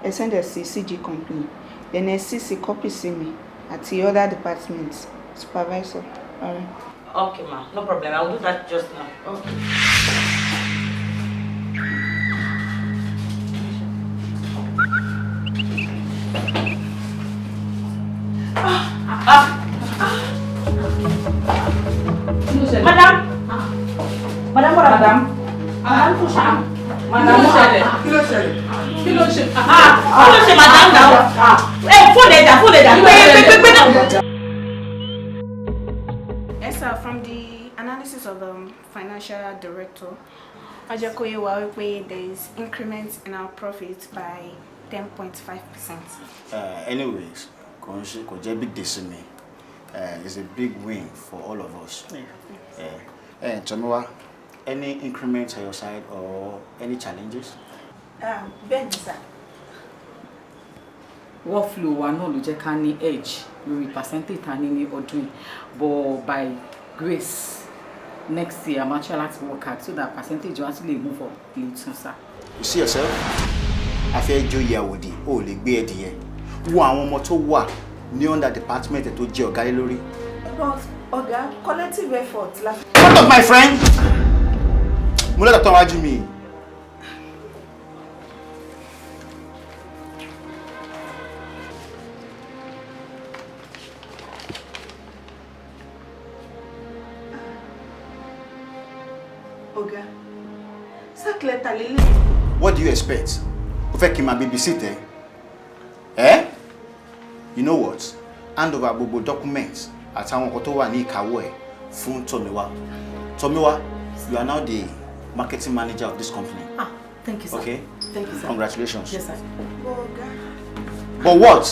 E: ẹ. Send ẹ sí CG company, then ẹ cc copy sí mi àti other departments supervisor. All right.
F: Okay ma, no problem. I will do that just now.
E: Okay.
F: Ah! Madam! Madam, madam! Madam, kò ṣe.
P: Madam, kí ló ṣẹlẹ̀? Kí ló ṣẹlẹ̀? Kí ló ṣe?
F: Ah! Kí ló ṣe madam náà? Ẹ fóònù ẹ̀dà, fóònù ẹ̀dà, pé pé pé náà.
E: Yes, sir, from the analysis of the financial director, ó jẹ́ kó yé wa wípé there is increment in our profit by 10.5%.
N: Anyways, kò ń ṣe, kò jẹ́ big deal sí mi. It's a big win for all of us. Tomiwa, any increment on your side or any challenges?
E: Bẹ́ẹ̀ ni sir.
P: Workflow wa náà ló jẹ́ ká ní edge lórí percentage ta ní ní ọdún yìí, but by grace, next year a máa try láti work hard so that percentage wa tún lè move up later, sir.
N: You see yourself? A fẹ́ jóyè àwòdì, o ò lè gbé ẹdìyẹ. Wo àwọn ọmọ tó wà ní under department tó jẹ́ ọ̀gá lé lórí.
E: But ọ̀gá, collective effort la.
N: Shut up, my friend! Mo lọ́dọ̀ tó wájú mi.
E: Ọ̀gá, sack letter lélẹ̀.
N: What do you expect? O fẹ́ kí n máa babysit ẹ? Eh? You know what? Hand over gbogbo documents àtàwọn nǹkan tó wà ní ìkáwọ́ ẹ̀ fún Tomiwa. Tomiwa, you are now the marketing manager of this company.
P: Ah, thank you, sir.
N: Okay?
P: Thank you, sir.
N: Congratulations.
P: Yes, sir.
E: Ọ̀gá,
N: But what?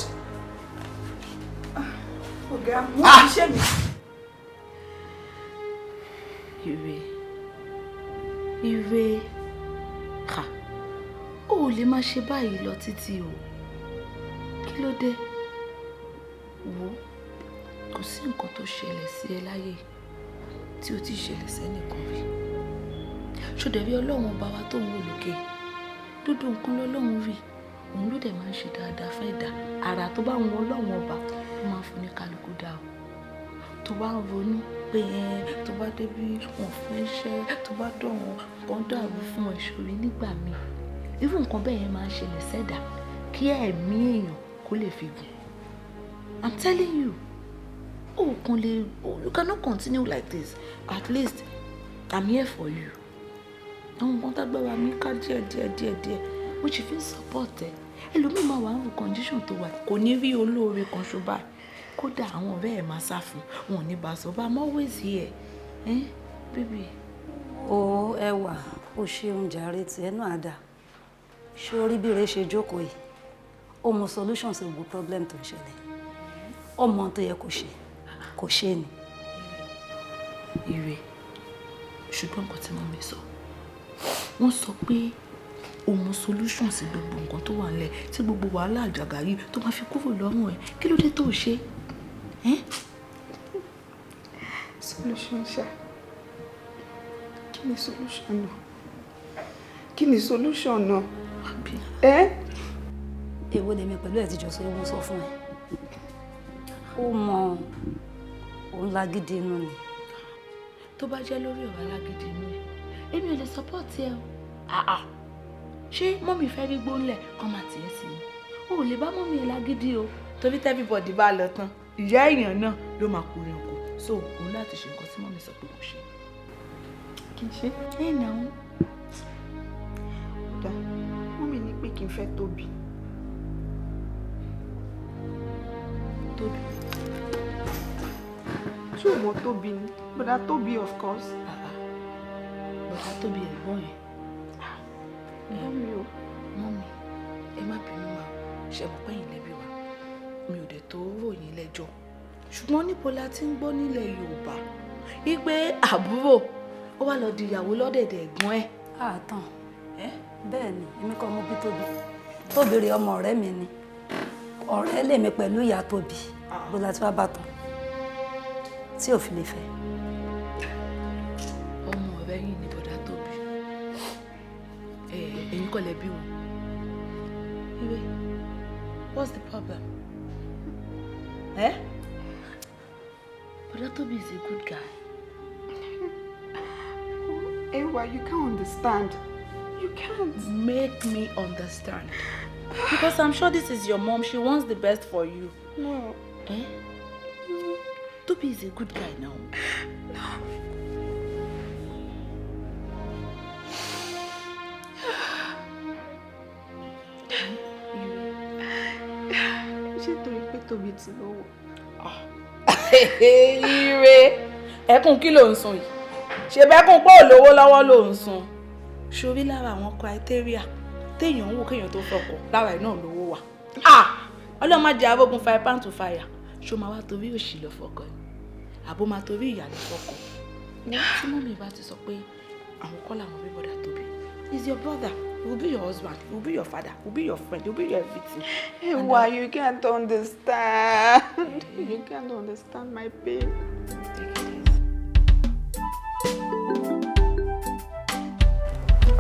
E: Ọ̀gá, mo fi iṣẹ́ mi.
H: Ire, ire, ha, o ò lè máa ṣe báyìí lọ títí o. Kí ló dé? Wo, kò sí nǹkan tó ṣẹlẹ̀ sí ẹ láyé tí ó ti ṣẹlẹ̀ sẹ́nìkan rí. Ṣòdẹ̀ rí Ọlọ́run ọba wa tó ń wò lókè, dúdú nǹkan lọ́lọ́run rí, òun ló dẹ̀ máa ń ṣe dáadáa fẹ́ dà. Àrà tó bá wọn Ọlọ́run ọba ló máa ń fún ní kálukú dá o. Tó bá ń ronú pé ẹ tó bá débi wọn fún iṣẹ́, tó bá dọ̀hún nǹkan dàrú fún ọ, ìṣòro nígbà míì, irú nǹkan bẹ́ẹ̀ yẹn máa ń ṣẹlẹ̀ sẹ́dà kí ẹ̀mí èèyàn kó lè fi gùn. I'm telling you, o kàn lè, you cannot continue like this. At least I'm here for you. Àwọn nǹkan tágbára mi ká díẹ̀ díẹ̀ díẹ̀ díẹ̀, mo sì fi ń support ẹ. Ẹlòmíì máa wà nínú condition tó wà, kò ní rí olóore kan ṣo báyìí. Kódà àwọn ọ̀rẹ́ ẹ̀ máa sá fún wọn, ò ní bá a sọ, but I'm always here, eh, baby.
D: O ẹwà, o ṣeun jàre, tiẹ̀ náà dà. Ṣé orí bí rẹ ṣe jókòó yìí, ó mọ solution sí gbogbo problem tó ń ṣẹlẹ̀. Ó mọ ohun tó yẹ kó ṣe, kò ṣe ni.
H: Ire, ṣùgbọ́n nǹkan tí mummy sọ, wọ́n sọ pé o mọ solution sí gbogbo nǹkan tó wà nílẹ̀, tí gbogbo wàhálà àjàgà yìí tó máa fi kúrò lọ́rùn ẹ̀. Kí ló dé tó o ṣe?
E: Solution ṣá, kí ni solution náà? Kí ni solution náà? Ẹ.
D: Èwo lèmi pẹ̀lú ẹ̀ ti jọ sọ ewu sọ fún ẹ. Ó mọ òun lágídí inú ni.
H: Tó bá jẹ́ lórí ọ̀rọ̀ alágídí inú ẹ̀, èmi ò lè support ẹ o. Ṣé mummy fẹ́ rí gbóńlẹ̀ kan máa tì í sí i? O ò lè bá mummy ẹ lágídí o. Torí everybody bá lọ tán, ìyá èèyàn náà ló máa kúrin ọkọ. So òun láti ṣe nǹkan tí mummy sọ pé kò ṣe.
E: Kì í ṣe.
H: Ẹ nà ó.
E: Dá, mummy ní pé kí n fẹ́ Tóbi.
H: Tóbi.
E: Ṣé o mọ Tóbi ni? Bọ̀dá Tóbi, of course.
H: Bọ̀dá Tóbi ẹ̀gbọ́n ẹ̀.
E: Mummy o.
H: Mummy, ẹ má bínú wa, ṣe mọ̀ pé ẹ̀yin lẹ́bí wa. Mi ò dẹ̀ tó ròyìn lẹ́jọ́. Ṣùgbọ́n níbo la ti ń gbọ́ nílẹ̀ Yorùbá? Wípé àbúrò ó wá lọ di ìyàwó lọ́dẹ̀dẹ̀ ẹ̀gbọ́n ẹ̀.
D: Àtàn. Bẹ́ẹ̀ ni, èmi kọ́ mo bí Tóbi. Tóbi rè ọmọ ọ̀rẹ́ mi ni. Ọ̀rẹ́ lèmi pẹ̀lú ìyá Tóbi. Bó la ti wá bá tán tí ò fi lè fẹ́.
H: Ọmọ ọ̀rẹ́ yìí ni bọ̀dá Tóbi. Ẹ̀yin kọ́ lẹ bí wọn. Ire, what's the problem? Eh? Bọ̀dá Tóbi is a good guy.
E: Ewa, you can't understand. You can't.
H: Make me understand. Because I'm sure this is your mom. She wants the best for you.
E: No.
H: Eh? Tobi is a good guy now.
E: No. Ṣé torí pé Tóbi ti lówó?
H: Ire, ẹkún kí ló ń sun yìí? Ṣé bẹ́kún pé ò lówó lọ́wọ́ ló ń sun? Ṣorí lára àwọn criteria téèyàn ń wò kéèyàn tó fọkọ lára ẹ̀ náà lówó wà. Ọlọ́run má jẹ́ arógun fire pan to fire. Ṣó máa wá torí òṣì lọ fọkọ ẹ̀? Àbó máa torí ìyà lọ fọkọ? Tí mummy bá ti sọ pé àwọn kọ́ làwọn bí bọ̀dà Tóbi. He's your brother. He will be your husband. He will be your father. He will be your friend. He will be your everything.
E: Ewa, you can't understand. You can't understand my pain.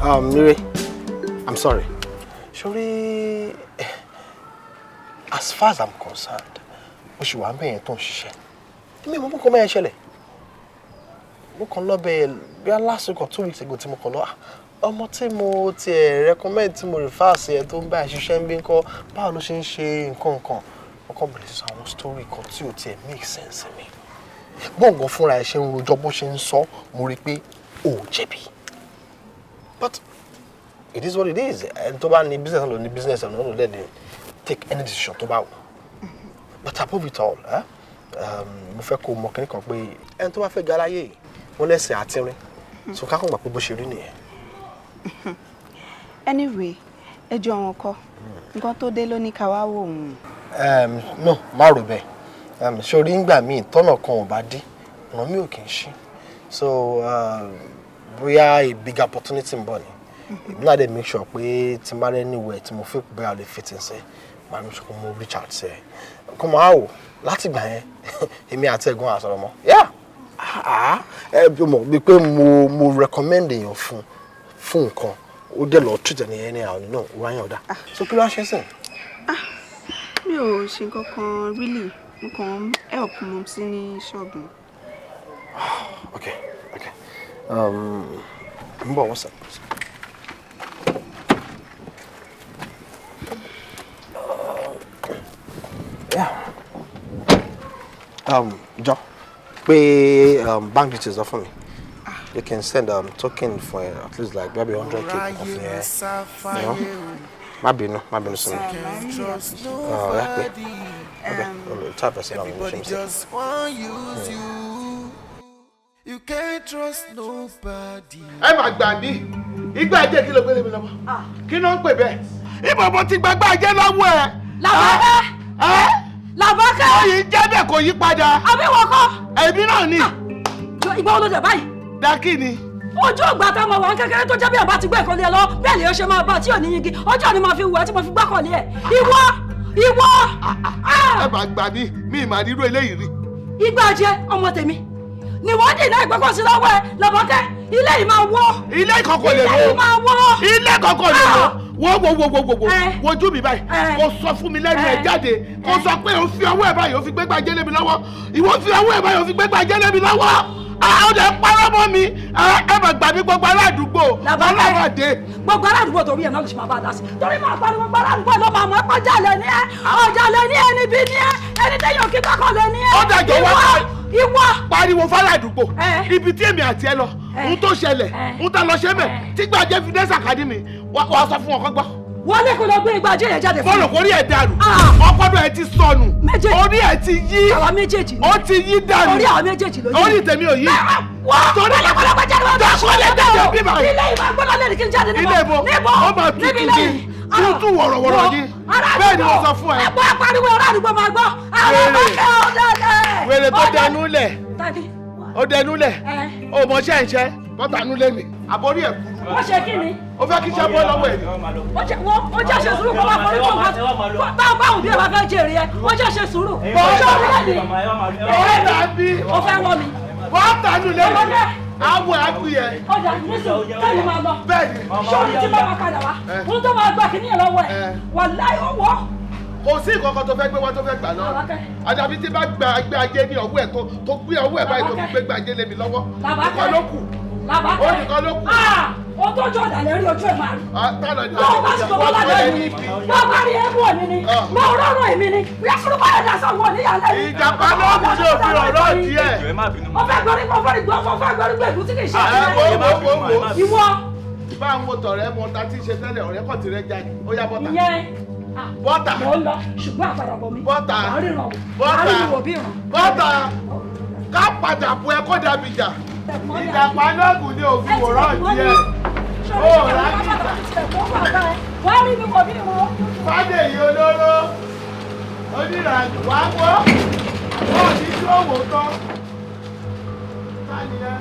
K: Mire, I'm sorry. Ṣorí, as far as I'm concerned, o ṣì wà ń bẹ̀ yẹn tó ń ṣiṣẹ́. Èmi ò mọ̀ bó kàn mẹ́yẹn ṣẹlẹ̀. Mo kàn lọ bẹ̀ bí last week or 2 weeks ago tí mo kàn lọ. Ọmọ tí mo tiẹ̀ recommend, tí mo refer sí ẹ, tó ń bá ẹ ṣiṣẹ́ ń bí ń kọ́, báwo ló ṣe ń ṣe nǹkan nǹkan. Wọ́n kàn bẹ̀rẹ̀ sí sọ àwọn story kan tí ò tiẹ̀ make sense mi. Gbọ̀ngàn fúnra ẹ ṣe ń rojọ́, bó ṣe ń sọ, mo rí i pé ò jẹ̀bi. But it is what it is. Ẹni tó bá ní business ló ní business, ẹ̀ ló lè take any decision tó bá wù. But above it all, eh? Mo fẹ́ kó mọ kíní kan pé ẹni tó bá fẹ́ ga láyé yìí, wọ́n lẹ́sẹ̀ àtìrín. So ká kàn gbà pé bó ṣe rí nìyẹn.
E: Anyway, ẹjọ́ wọn kọ́. Nǹkan tó dé ló ní ká wá wò òun.
K: No, má rò bẹ́ẹ̀. Ṣorí ńgbà míì tọ́nà kan ò bá dí, ọ̀nà mi ò kì í ṣí. So bóyá a big opportunity ń bọ̀ ni. Èmi náà dẹ̀ make sure pé tí n bá rẹ́ anywhere tí mo feel bóyá lè fit in sí, màá make sure pé mo reach out sí ẹ. Kó máa wò láti ìgbà yẹn, èmi àti ẹ̀gbọ́n àsọ̀rọ̀ mọ́. Yeah! Ah, ẹ mọ̀ bíi pé mo recommend èèyàn fún nǹkan, ó dẹ̀ lọ treat ẹni anyhow nínú wáyàn ọ̀dà. So kí ló wá ṣe sìn?
E: Mi ò ṣe nǹkan kan really, mo kàn ń help mom sí ní ṣọ́ọ̀bù.
K: Okay. Ń bọ̀, what's up? Yeah. Jọ pé bank details lọ fún mi. You can send token for at least like maybe 100K of ẹ. You know? Má bínú, má bínú sí mi. Yeah, pé. Okay, type ẹ̀ sí náà, mo ṣe
A: Everybody
K: mistake.
A: just want use you. You can't trust nobody.
G: Ẹ máa gbà mí, igbá ẹjẹ kí ló gbélé mi lọ́wọ́? Kí ló ń pè bẹ́ẹ̀? Ibo mo ti gbàgbá ẹjẹ lọ́wọ́ ẹ.
D: Làbákẹ́. Làbákẹ́.
G: Ó yìí jẹ́ bẹ́ẹ̀ kò yí padà.
D: Àbí wọ́n kọ́?
G: Ẹ̀mí náà ni.
D: Ìgbà wo ló dé báyìí?
G: Dákì ni.
D: Ojú ìgbà tá a mọ̀ wá kékeré tó jẹ́ bí àbá ti gbé ìkọ́lé ẹ lọ, bẹ́ẹ̀ lè ṣe máa bá tí ò ní yingi, ọjọ́ ni màá fi wù ẹ́ tí mo fi gbákọ̀lé ẹ̀. Ìwọ! Ìwọ!
G: Ẹ máa gbà mí, mi ì máa rírú eléyìí rí.
D: Igbá jẹ ọmọ tèmi ni wọ́n dì náà ìgbẹ́kọ̀sí lọ́wọ́ ẹ. Làbákẹ́, ilé yìí máa wọ́.
G: Ilé ìkọ̀kọ̀ lè wọ́.
D: Ilé yìí máa wọ́.
G: Ilé ìkọ̀kọ̀ lè wọ́. Wo wo wo wo wo wo wojú mi báyìí, kò sọ fún mi lẹ́nu ẹ̀ jáde, kò sọ pé o fi ọwọ́ ẹ̀ báyìí o fi gbégbá jẹ́ lémi lọ́wọ́, ìwọ fi ọwọ́ ẹ̀ báyìí o fi gbégbá jẹ́ lémi lọ́wọ́. Ó dẹ̀ parọ́ mọ́ mi, ẹ mà gbà mí gbogbo aládùúgbò ọlọ́wọ́dé.
D: Gbogbo aládùúgbò torí ẹ̀ náà ló ṣe máa bá a dá sí, torí máa pariwo gbogbo aládùúgbò ló máa mọ̀ ẹ́ pọ́njálẹ̀ ní ẹ́, ọ̀jálẹ̀ ní ẹ́, níbi ní ẹ́, ẹni tẹ́yàn kí kọ́kọ́ lé ní ẹ́.
G: Ó dàjọ́ wá
D: ìwọ.
G: Pariwo fáládùúgbò ibi tí èmi àti ẹ lọ, ń tó ṣẹlẹ̀, ń tá lọ ṣe mẹ́, tí gbàjẹ́ fi dé sàkádì mi, wàá sọ fún ọkọ gbọ́.
D: Wọlé kó lọ gbé igbá ajé yẹn jáde fún mi.
G: Bọ́ọ̀lù kò rí ẹ̀ dànù. Ọpọlọ ẹ̀ ti sọnù. Orí ẹ̀ ti yí.
D: Àwa méjèèjì ni.
G: Ó ti yí dànù.
D: Orí àwa méjèèjì ló yí.
G: Orí tèmi ò yí.
D: Wọ́n wọlé kó lọ gbé jáde wọ́n.
G: Dàkọ́lẹ̀ jáde bí báyìí.
D: Ilé ìwà gbọ́dọ̀ lẹ́nu kí n jáde níbo.
G: Ilé ibo.
D: Níbo.
G: Ó máa tutù ní. Tútù wọ̀rọ̀wọ̀rọ̀ ní. Bẹ́ẹ̀ ni mo sọ fún ẹ.
D: Ẹ bọ́ pariwo ará àdúgbò máa gbọ́. Àwọn ọmọ kẹ́ ọ dẹ́lẹ̀.
G: Wèrè tó dẹnu lẹ̀. Ó dẹnu lẹ̀. Ó mọ ṣẹ́ ń ṣẹ́. Bọ́tà nú lé mi. Àbórí ẹ̀ kúrú.
D: Wọ́n ṣe kí ni?
G: Ó fẹ́ kí iṣẹ́ bọ́ lọ́wọ́ ẹ̀ ni.
D: Ó jẹ́ ṣe sùúrù kó máa forí kó máa bá báwọn bí ẹ bá fẹ́ jèrè ẹ. Ó jẹ́ ṣe sùúrù. Ṣé o rí lẹ́ni?
G: Bọ́tà bí.
D: Ó fẹ́ wọ́ mi.
G: Bọ́tà nú lé mi. Awọ àgbìyẹ.
D: Ọjà nísìnyí kẹ́mi máa lọ.
G: Bẹ́ẹ̀ni.
D: Ṣé o ní tí bá máa padà wá? Ohun tó máa gbà kí níyẹn lọ́wọ́ ẹ̀. Wàláhì ó wọ́.
G: Kò sí nǹkan kan tó fẹ́ gbé wá tó fẹ́ gbà lọ́wọ́. Àdàbí tí bá gba ẹgbẹ́ ajé ní ọwọ́ ẹ̀ tó gbé ọwọ́ ẹ̀ báyìí tó fi gbé gbé ajé lé mi lọ́wọ́. Nìkan ló kù.
D: Làbákẹ́.
G: Ó nìkan ló kù.
D: Ó tó jọ ọ̀dàlẹ̀ rí ojú ẹ̀ máa rí.
G: Tó
D: bá sì gbọ́ lálẹ́ mi ni. Bá bá rí ẹ̀mú òní ni. Mo rọrùn èmi ni. Bóyá sùúrù bá yẹn dasọ̀ wọ̀ níyàlẹ́ mi.
G: Ìjàpá ló kù sí òfin ọ̀rọ̀ díẹ̀.
D: Ó fẹ́ gbọ́rí gbọ́ fọ́rí gbọ́ fọ́ fẹ́ gbọ́rí gbọ́ ègún tí kì í ṣe. Ìwọ.
G: Bá ń wo tọ̀rẹ́ mọ ta tí ń ṣe tẹ́lẹ̀ ọ̀rẹ́ kọ̀ tí rẹ jáde. Ó yá bọ́tà.
D: Ìyẹn.
G: Bọ́tà.
D: Mo ń lọ ṣùgbọ́n àpàdàbọ̀ mi.
G: Bọ́tà.
D: Bọ́tà.
G: Bọ́tà. Ká padà bu ẹ kó dàbí jà. Ìjàpá lóògùn ni òfin wòrán díẹ̀. Ó rà kìjà. Fádèyí olóró onírànjú wá gbọ́. Ó ní tí ó wò tán. Táni ẹ?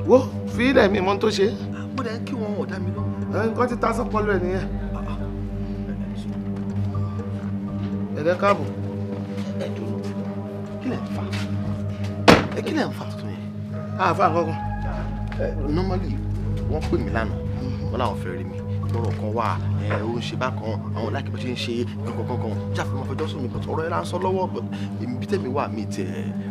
G: Wo fi ilẹ̀ mi mọ́ tó ṣe.
K: Mo dẹ̀ ń kí wọn ọ̀dà mi lọ́wọ́.
G: Nǹkan ti ta sọ́pọ̀lọ́ ẹ̀ nìyẹn. Ẹ̀dẹ̀ káàbọ̀.
K: Ẹ dúró, kí lẹ̀ ń fà? Kí lẹ̀ ń fà tuntun yẹn?
G: Àfa kankan.
K: Normally, wọ́n pè mí lánàá, wọ́n láwọn fẹ́ rí mi. Lọ́rọ̀ kan wà, ó ń ṣe bákan, àwọn láìkí bó ṣe ń ṣe kankankankan. Jáfe máa fẹjọ́ sùn mi, but ọ̀rọ̀ ẹ̀ là ń sọ lọ́wọ́, but èmi tẹ̀mí wà mí tẹ̀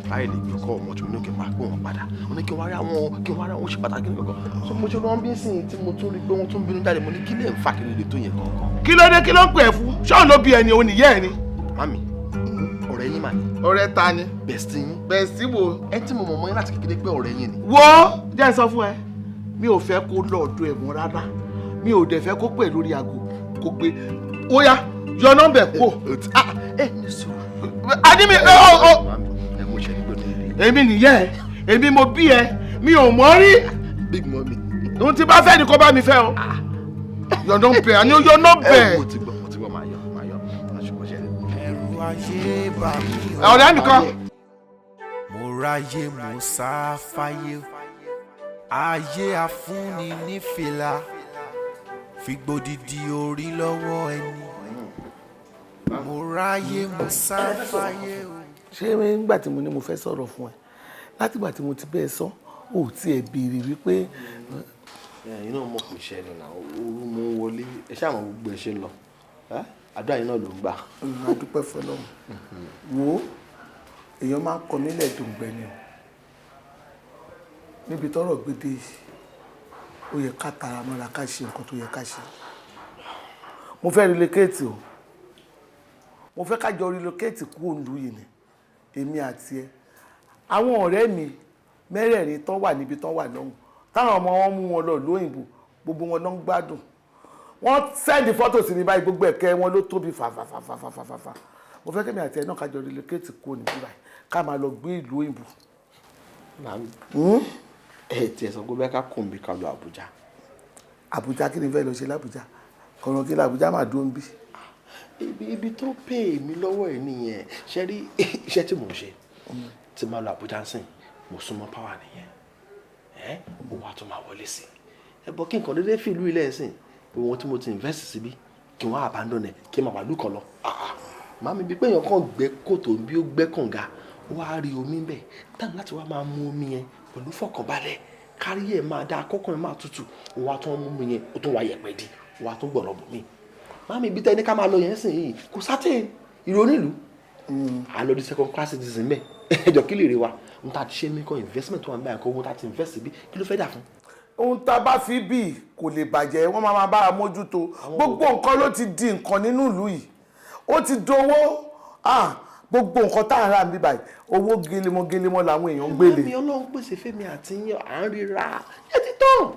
K: ráyè lè gbé ọkọ̀ ọmọ tí mo ní kí n máa pè wọ́n padà. Wọ́n ní kí n wá rí àwọn kí n wá rí àwọn ṣe pàtàkì ní kankan. So mo ṣe lọ́n bí sìn tí mo tún rí pé wọ́n tún bínú jáde, mo ní kí lè ń fa kí lè tó yẹn kankan.
G: Kí ló dé kí ló ń pè ẹ́ fún? Ṣọ́ọ̀n ló bí ẹni òun nìyẹ́ ẹ ni.
K: Mami, ọ̀rẹ́ yín mà ní.
G: Ọ̀rẹ́ ta ni?
K: Bestie yín.
G: Bestie wo?
K: Ẹ tí mo mọ̀ mọ́ yín láti kékeré pé ọ̀rẹ́ yín ni.
G: Wo jẹ́ n sọ fún ẹ, mi ò fẹ́ kó lọ ọ̀dọ̀ ẹ̀ mọ́ rárá. Mi ò dẹ̀ fẹ́ kó pè lórí aago kó gbé. Ó yá, yọ nọ́mbà ẹ̀ kó.
K: Ẹ ní sùúrù.
G: Adé mi ẹ ọ. Èmi nìyẹn ẹ, èmi mo bí ẹ, mi ò mọ̀ rí.
K: Big mummy.
G: Ohun tí bá fẹ́ ni kó bá mi fẹ́ o. Yọ nọ́mbà ẹ̀, àní ó yọ nọ́mbà ẹ̀.
K: Ẹ mo ti gbọ́, màá yọ, ṣùgbọ́n ṣe.
A: Ẹ̀rù ayé bà mí o.
G: Ọ̀rẹ́ mi kan.
A: Mo ráyè mo sá fáyé. Ayé afúnni ní fìlà. Fi gbòdìdì orí lọ́wọ́ ẹni. Mo ráyè mo sá fáyé o.
G: Ṣé nígbà tí mo ní mo fẹ́ sọ̀rọ̀ fún ẹ, látìgbà tí mo ti bẹ́ẹ̀ sọ, ò tiẹ̀ béèrè wípé.
K: Ẹ̀yin náà mọ̀ pé iṣẹ́ ni náà, ooru mú wọlé, ẹ ṣáà mọ̀ gbogbo ẹ ṣe ń lọ. Àdúrà yín náà ló ń gbà.
G: A dúpẹ́ fọlọ́run. Wo èèyàn máa ń kọ nílẹ̀ dòǹgbẹ ni o. Níbi tọ́rọ̀ gbé dé yìí, Ó yẹ ká tara mọ́ra ká ṣe nǹkan tó yẹ ká ṣe. Mo fẹ́ relocate o. Mo fẹ́ ká jọ relocate kúrò nílùú yìí ni, èmi àti ẹ. Àwọn ọ̀rẹ́ mi mẹ́rẹ̀ẹ̀rin tán wà níbi tán wà lọ́hùn, táwọn ọmọ wọn mú wọn lọ lóyìnbó, gbogbo wọn ló ń gbádùn. Wọ́n send fọ́tò sí mi báyìí, gbogbo ẹ̀kẹ́ wọn ló tóbi fàfàfàfàfàfà. Mo fẹ́ kémi àti ẹ náà ká jọ relocate kúrò níbí báyìí, ká máa lọ gbé ìlú òyìnbó.
K: Màámi, ẹ tiẹ̀ sọ pé bẹ́ẹ̀ ká kùn bí ká lọ Àbújá.
G: Àbújá kí ni fẹ́ lọ ṣe l'Àbújá? Kọ̀ọ̀rọ̀ kí l'Àbújá máa dúró ń bí.
K: Ibi tó pè mí lọ́wọ́ ẹ̀ nìyẹn. Ṣé rí iṣẹ́ tí mò ń ṣe tí máa lọ Àbújá ń sìn, mo súnmọ́ power nìyẹn. Ẹ ó wàá tún máa wọlé sí ẹ bọ́ kí nǹkan dédé fìlú ilẹ̀ ẹ̀sìn ohun tí mo ti invest síbí kí wọ́n abandon ẹ̀ kí n máa wà lùkọ́ lọ. Màámi, bíi pé èèyàn kàn gbẹ́ kòtò bí ó gbẹ́ kànga, ó wá rí omi bẹ́ẹ̀ táwọn láti wá máa mu omi yẹn pẹ̀lú fọkànbalẹ̀, kárí ẹ̀ máa dáa, kọ́kàn ẹ̀ máa tutù, ó wá tún mú omi yẹn, ó tún wá yẹ̀pẹ̀ di, ó wá tún gbọ̀nà bò mí. Màámi, ibi tẹ́ ní ká máa lọ yẹn sìn yìí kò sátẹ̀ ìrònú ìlú à ń lọ di second class citizen bẹ́ẹ̀. Ẹjọ́ kí lè rí wa n ta ti ṣe mí kọ́ investment tó wà ń báyìí kó owó ta ti invest bí kí ló fẹ́ dà fún.
G: Ohun tá a bá fi bí kò lè bàjẹ́, wọ́n máa bá a mójútó. Gbogbo nǹkan ló ti di nǹkan nínú ìlú yìí, ó ti dowó. Gbogbo nǹkan tá à ń rà ń bí báyìí, owó gelemọ gelemọ làwọn èèyàn ń gbélé.
K: Màámi, Ọlọ́run pèsè fẹ́mi àti yín, à ń ríra ẹ ti tán.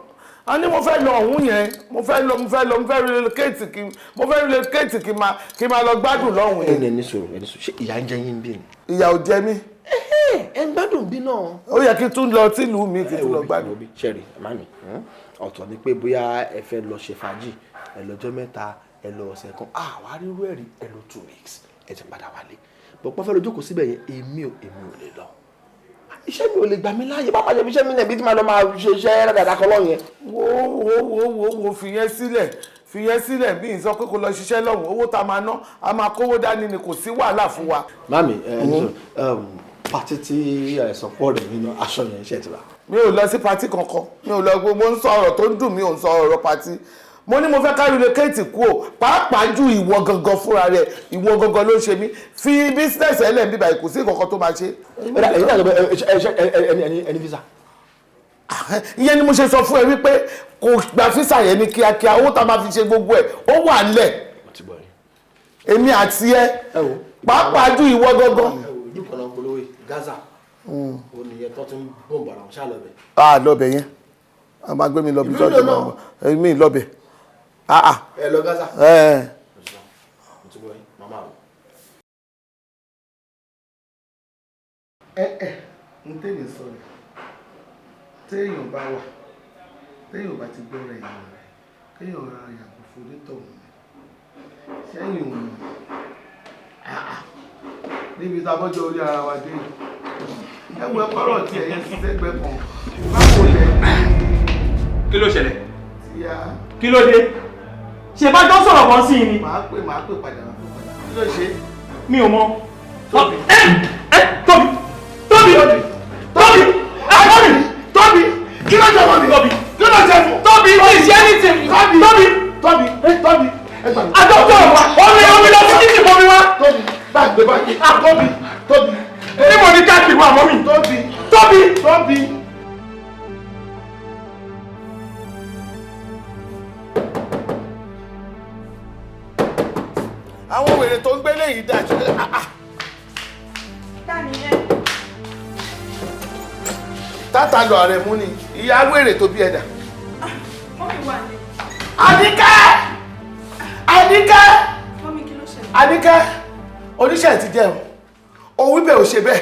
G: A ní mo fẹ́ lọ ọ̀hún yẹn, mo fẹ́ lọ, mo fẹ́ lọ, mo fẹ́ relocate kí mo fẹ́ relocate kí máa lọ gbádùn lọ́hùn yẹn.
K: Ẹni sọ̀rọ̀, ẹni sọ̀rọ̀, ṣé ìyà ń jẹ yín bí ni?
G: Ìyà ò jẹ mí.
K: Ẹ ń gbádùn bí náà.
G: Ó yẹ kí n tún lọ sílùú mi, kí n tún lọ gbádùn.
K: Ṣẹ́rí, màámi, ọ̀tọ̀ ni pé bóyá ẹ fẹ́ lọ ṣe fàájì, ẹ lọ́jọ́ mẹ́ta, ẹ lọ ọ̀sẹ̀ kan, àwa rírú ẹ̀rí, ẹ lọ 2 weeks, ẹ ti padà wálé. Bọ̀pọ̀ fẹ́ lọ jókòó síbẹ̀ yẹn, èmi ò lè lọ. Iṣẹ́ mi ò lè gbà mí láàyè, bá pàṣẹ iṣẹ́ mi náà bí tí màá lọ máa ṣe iṣẹ́ dáadáa kan lọ́yẹn.
G: Wo wo wo wo wo, fìyẹn sílẹ̀, fìyẹn sílẹ̀, bí n sọ pé kó lọ ṣiṣẹ́ lọ́hùn, owó tá a máa ná, a máa kówó dání ni, kò sí wàhálà fún wa.
K: Màámi, ẹ pati tí ẹ̀sán pọ̀ rẹ̀ nínú aṣọ yẹn ṣe ti rà.
G: Mi ò lọ sí pati kankan, mi ò lọ, gbogbo ń sọ ọ̀rọ̀ tó ń dùn mí, ò ń sọ ọ̀rọ̀ pati. Mo ní mo fẹ́ ká relocate kú o, pàápàá ju ìwọ gangan fúnra rẹ̀, ìwọ gangan ló ń ṣe mí. Fi business ẹ̀ lẹ̀ ń bíbà, kò sí nǹkan tó máa ṣe.
K: Ẹni visa.
G: Ìyẹn ni mo ṣe sọ fún ẹ wípé kò gba visa yẹn ní kíákíá, owó tá a máa fi ṣe gbogbo ẹ̀ ó wà nílẹ̀. Èmi àti ẹ, pàápàá ju ìwọ gangan.
K: Ìlú kan náà polówó Gaza, ó nìyẹn tó ti ń bọ̀m̀bọ̀ àwọn ṣáà lọ́bẹ̀.
G: A lọ́bẹ̀ yẹn, a máa gbé mi lọ bí jọ́jú náà, mi lọ́bẹ̀.
K: Ẹ lọ Gaza.
G: Ẹ n tèmi sọ rẹ, téèyàn bá wà, téèyàn bá ti gbọ́ra èèyàn rẹ, kéèyàn ra yàgò fún onítọ̀hún sẹ́yìn òun níbi tá a bọ́jọ́ orí ara wa dé. Ẹ wo ẹkọ́rọ̀ tí ẹ̀yẹ ti sẹ́gbẹ́ kan, báwo lẹ ní.
M: Kí ló ṣẹlẹ̀? Kí ló dé? Ṣe bá jọ sọ̀rọ̀ kan sí ni.
G: Màá pè padà, màá pè padà. Kí ló ṣe?
M: Mi ò mọ̀. Tóbi! Tóbi! Tóbi! Tóbi! Tóbi!
G: Kí ló ṣe fún mi?
M: Tóbi!
G: Kí ló ṣe fún?
M: Tóbi! Mi ṣe anything!
G: Tóbi!
M: Tóbi!
G: Tóbi! Tóbi!
M: Àjọpọ̀ omi lọ sí títì fún mi wá.
G: Tóbi! Báàgbé báàgbé. Tóbi! Tóbi!
M: Níbo ni káàkiri wà mọ́ mi?
G: Tóbi!
M: Tóbi!
G: Tóbi! Àwọn wèrè tó ń gbélé yìí dájú. Tata lọ ààrẹ mú ni ìyá wèrè tó bí ẹ̀dà. Àníkẹ́! Àníkẹ́! Àníkẹ́! Oníṣẹ́ ti jẹun. Òwí bẹ́ẹ̀ ò ṣe bẹ́ẹ̀.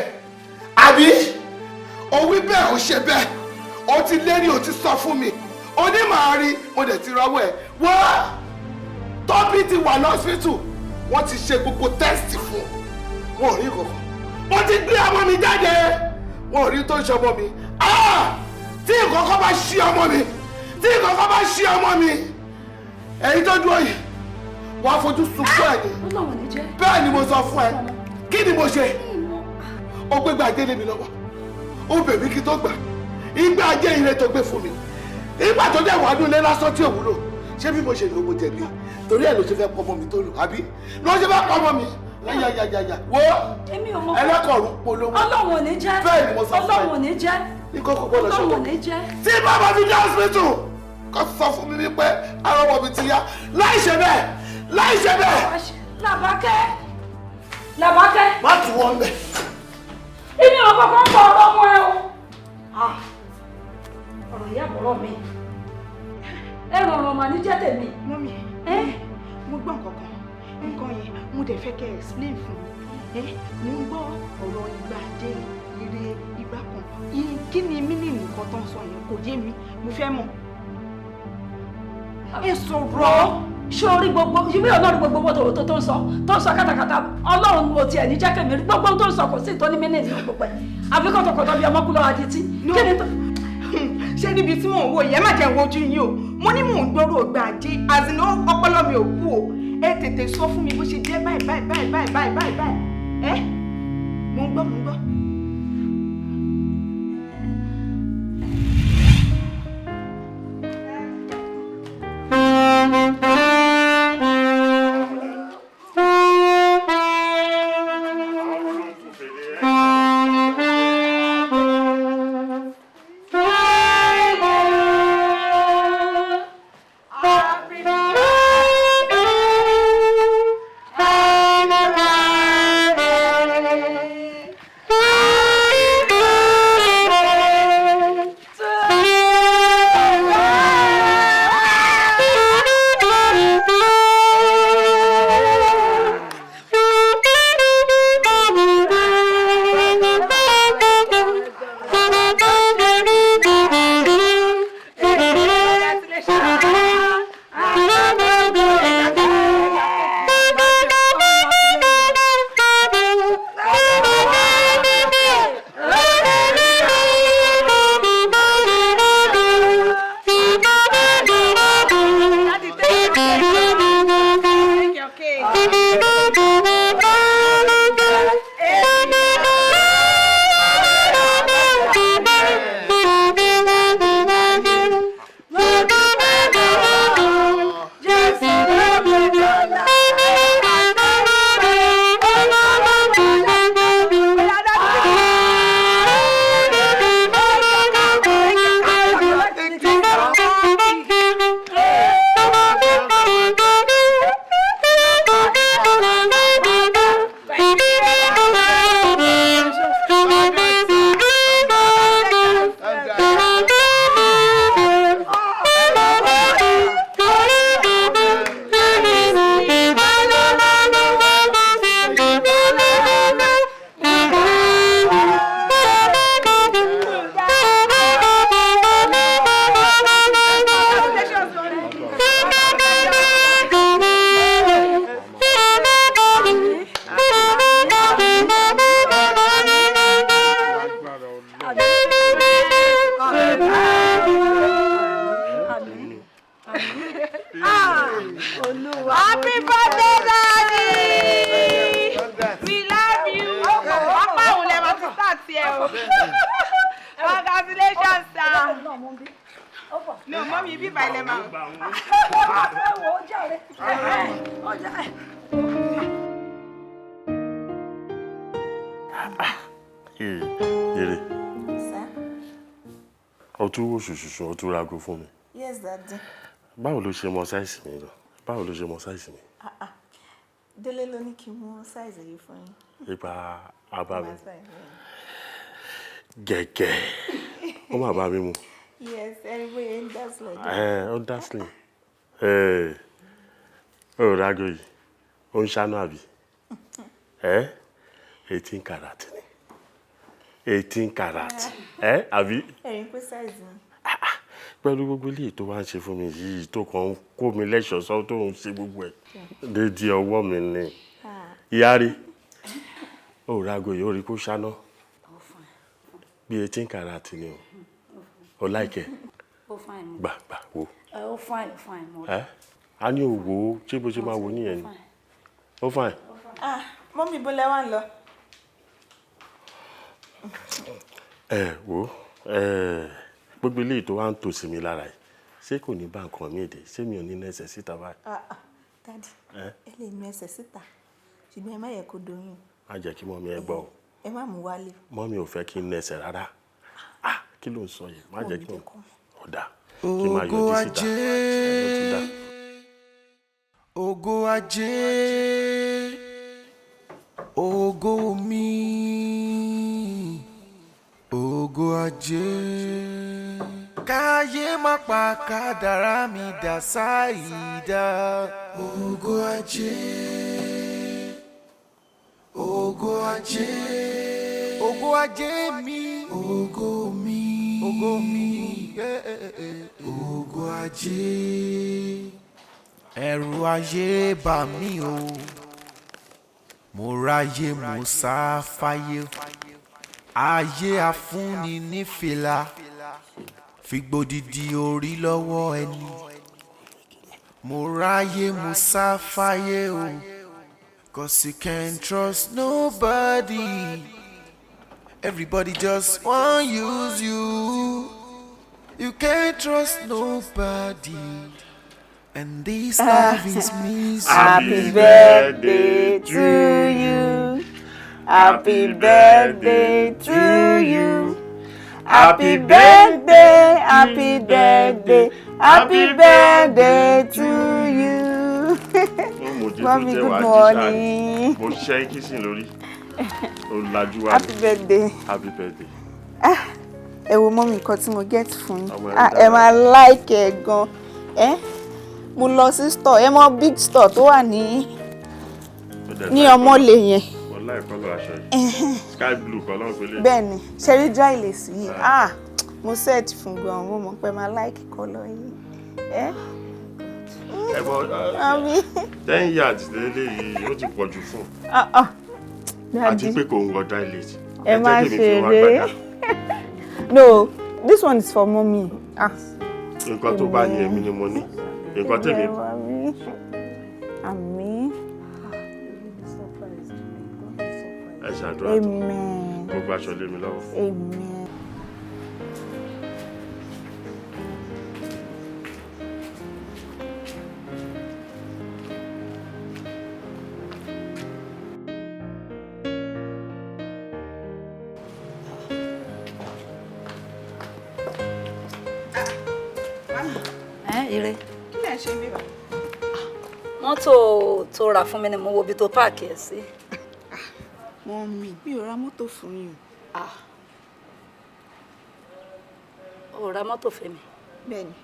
G: Àbí? Òwí bẹ́ẹ̀ ò ṣe bẹ́ẹ̀. O ti lérí, o ti sọ fún mi. O ní màá rí, mo dẹ̀ ti rọwọ́ ẹ̀. Wọ́n! Tóbi ti wà lọ́sítù. Wọ́n ti ṣe gbogbo tẹ́sítì fún un. Wọn ò rí kankan. Wọ́n ti gbé ọmọ mi jáde. Wọn ò rí tó ń ṣe ọmọ mi. Tí nǹkan kan bá ṣí ọmọ mi, tí nǹkan kan bá ṣí ọmọ mi, ẹ̀yin tó dúró yìí, wọ́n á fojú sunkún ẹ̀ ni. Bẹ́ẹ̀ ni mo sọ fún ẹ. Kí ni mo ṣe? Ó gbé gbàgbé lé mi lọ́wọ́. Ó bẹ̀ mí kí tó gbà. Ìgbà ajé ire tó gbé fún mi. Ìgbà tó dẹ̀ wà nulẹ̀ lásán tí ò wúlò. Ṣé bí mo ṣe lò mo jẹ̀bi? Torí ẹ̀ ló ṣe fẹ́ pọmọ mi tó lò, àbí? Ló ṣe fẹ́ pọmọ mi. Yáyáyáyá. Wo ẹlẹ́kọ̀ọ́rù polówó.
D: Ọlọ́run ò ní jẹ́.
G: Bẹ́ẹ̀ ni mo sọ fún ẹ.
D: Ọlọ́run ò ní jẹ́.
G: Ikọ́ kò gbọ́dọ̀ ṣọwọ́.
D: Ọlọ́run ò ní jẹ́.
G: Tí bàbá fi dé hospital, Kó sọ fún mi wípé ara ọmọ mi ti yá. Láì ṣe bẹ́ẹ̀, láì ṣe bẹ́ẹ̀.
D: Làbákẹ́, Làbákẹ́.
G: Má tù wọ́n bẹ̀.
D: Èmi ò kọ́kọ́ ń bọ̀ ọ̀rọ̀ ọmọ ẹ o. Ọ̀rọ̀ ìyá àbọ̀rọ̀ mi. Ẹ̀rọ ọ̀rọ̀ mà ní jẹ́ tèmi.
E: Mummy, mo gbọ́ nǹkan kan. Nǹkan yẹn, mo dẹ̀ fẹ́ kẹ́ explain fún mi. Mo ń gbọ́ ọ̀rọ̀ ìgbà dé ire ìgbà kan. Kí ni mínì nǹkan tó ń sọ yẹn? Kò yé mi. Mo fẹ́ mọ̀. Ẹ sọ̀rọ̀.
D: Ṣé orí gbogbo ìwé ọlọ́run gbogbo owó tó ń sọ tó ń sọ kátàkátà ọlọ́run ò tiẹ̀ ní jẹ́ kẹ́mi rí gbogbo tó ń sọ kò sí ìtọ́ni mí nìyí gbogbo ẹ̀ àfi kọ́tọ̀kọ́tọ̀ bí ọmọkùnrin adití. Kí ni tó.
E: Ṣé níbi tí mò ń wò yẹn má jẹ́ wojú yín o, mo ní mò ń gbọ́rọ̀ ògbà ajé àzìnà ọpọlọ mi ò kú o, ẹ tètè sọ fún mi bó ṣe jẹ́ báyìí báyìí báyìí báyìí báyìí báyìí báyìí ẹ mò ń gbọ́ mò ń gbọ́. Happy birthday, Daddy! We love you. Apá òun lè máa ti start ẹ o. Congratulations, sir. No, mommy, bí báyìí lè máa.
D: Ẹ wò ó jàre. Ó jàre.
I: Ire.
Q: Sir?
I: O tún wò ṣùṣùṣù, o tún rago fún mi.
Q: Yes, Daddy.
I: Báwo ló ṣe mọ size mi lọ? Báwo ló ṣe mọ size mi?
Q: Ah, ah. Délé ló ní kí n mú size yìí fún yín.
I: Ipa abá mi.
Q: Má size yìí.
I: Gẹ̀gẹ̀. Ó mà bá mi mu.
Q: Yes, ẹni bóyá ń dá sílẹ̀ dé.
I: Ẹ ó dá sílẹ̀. Ẹ ó rago yìí. Ó ń ṣáná àbí? Ẹ 18 karat ni. 18 karat. Ẹ àbí?
Q: Ẹ̀yin pé size mi.
I: Pẹ̀lú gbogbo ilé tó wá ń ṣe fún mi yìí tó kàn ń kó mi lẹ́ṣọ̀ọ́ tó ń ṣe gbogbo ẹ̀ dédé ọwọ́ mi ni. Ìyá rí ó rago yìí ó rí kó ṣáná bí 18 karat ni o. Ó láìkẹ́
D: Ó fine mo.
I: gbà gbà wo.
D: Ẹ ó fine, ó fine mo.
I: Ẹ a ní òwò ṣé bó ṣe máa wo nìyẹn ni. Ó fine.
Q: Ah, mommy, bó lẹ wá ń lọ?
I: Ẹ wo ẹ gbogbo ilé tó wá ń tò sí mi lára yìí ṣé kò ní bá nǹkan mi dé, ṣé mi ò ní nẹsẹ̀ síta báyìí?
Q: Ah, ah, Daddy,
I: Ẹ
Q: ẹ lè nu ẹsẹ̀ síta ṣùgbọ́n ẹ má yẹ kó doyún.
I: Má jẹ́ kí mọ́mí ẹ gbọ́ o.
Q: Ẹ má mú wálé.
I: Mọ́mí ò fẹ́ kí n nẹsẹ̀ rárá. Ah, kí ló ń sọ yìí? Má jẹ́ kí n ọ̀dà.
R: Kí n máa
A: Ògo
R: yọjú síta.
A: ajé.
R: Ó ti dá.
A: Ògo ajé, ògo mi, ògo ajé. Káyé má pa kádàrá mi dà sáìdá. Ògo ajé, ògo ajé, ògo ajé mi, ògo mi, ògo mi, eh, eh, eh, ògo ajé. Ẹ̀rù ayé bà mí o, mo ráyé mo sá fáyé. Ayé afúnni ní fìlà, fi gbòdìdì orí lọ́wọ́ ẹni. Mo ráyé mo sá fáyé o, 'cause you can't trust nobody. Everybody just wan use you. You can't trust nobody. And this life is misery.
E: Happy birthday to you. Happy birthday to you. Happy birthday, happy birthday, happy birthday to you.
R: Mo jí tó
E: Mommy,
R: jẹ́
E: good
R: wàá jí sáà ni.
E: morning.
R: Mo ṣẹ́ kìsìn lórí. Ó lajú wa.
E: Happy birthday.
R: Happy birthday.
E: Ah, ẹ wo mọ́mí, nǹkan tí mo get fún yín.
R: Ọmọ ẹ
E: Ah,
R: dára.
E: ẹ máa like ẹ gan. Ẹ mo lọ sí store, ẹ mọ big store tó wà ní
R: Ó dẹ̀
E: ní
R: like
E: Ọmọlé yẹn.
R: Mo like colour aṣọ yìí. Sky blue kọ́ ló ń pè lè.
E: Bẹ́ẹ̀ ni, ṣẹ́rí dry lace yìí. Ah, mo set fún gan, mo mọ̀ pé máa like colour yìí. Ẹ
R: Ẹ bọ
E: mọ́mí.
R: 10 yards lélẹ́yìí, ó ti pọ̀ jù fún.
E: Ah ah.
R: Àti
E: Daddy.
R: pé kò ń wọ dry lace.
E: Ẹ
R: Jẹ́
E: má
R: kí èmi fi wọn
E: ṣeré.
R: agbádá.
E: No, this one is for mommy. Ah.
R: Nǹkan tó bá ní èmi ni mo ní. Nǹkan tèmi.
E: Mami. Àmín.
R: Ẹ ṣàdúrà tó.
E: Amen.
R: Mo gbaṣọ lé mi lọ́wọ́.
E: Amen.
D: Ẹ ire.
E: Kí lẹ̀ ń ṣe bíbá?
D: Mọ́tò tó rà fún mi ni mo wo ibi tó park ẹ̀ sí.
E: Mummy, mi ò ra mọ́tò fún yín o.
D: O ra mọ́tò fún mi?
E: Bẹ́ẹ̀ni.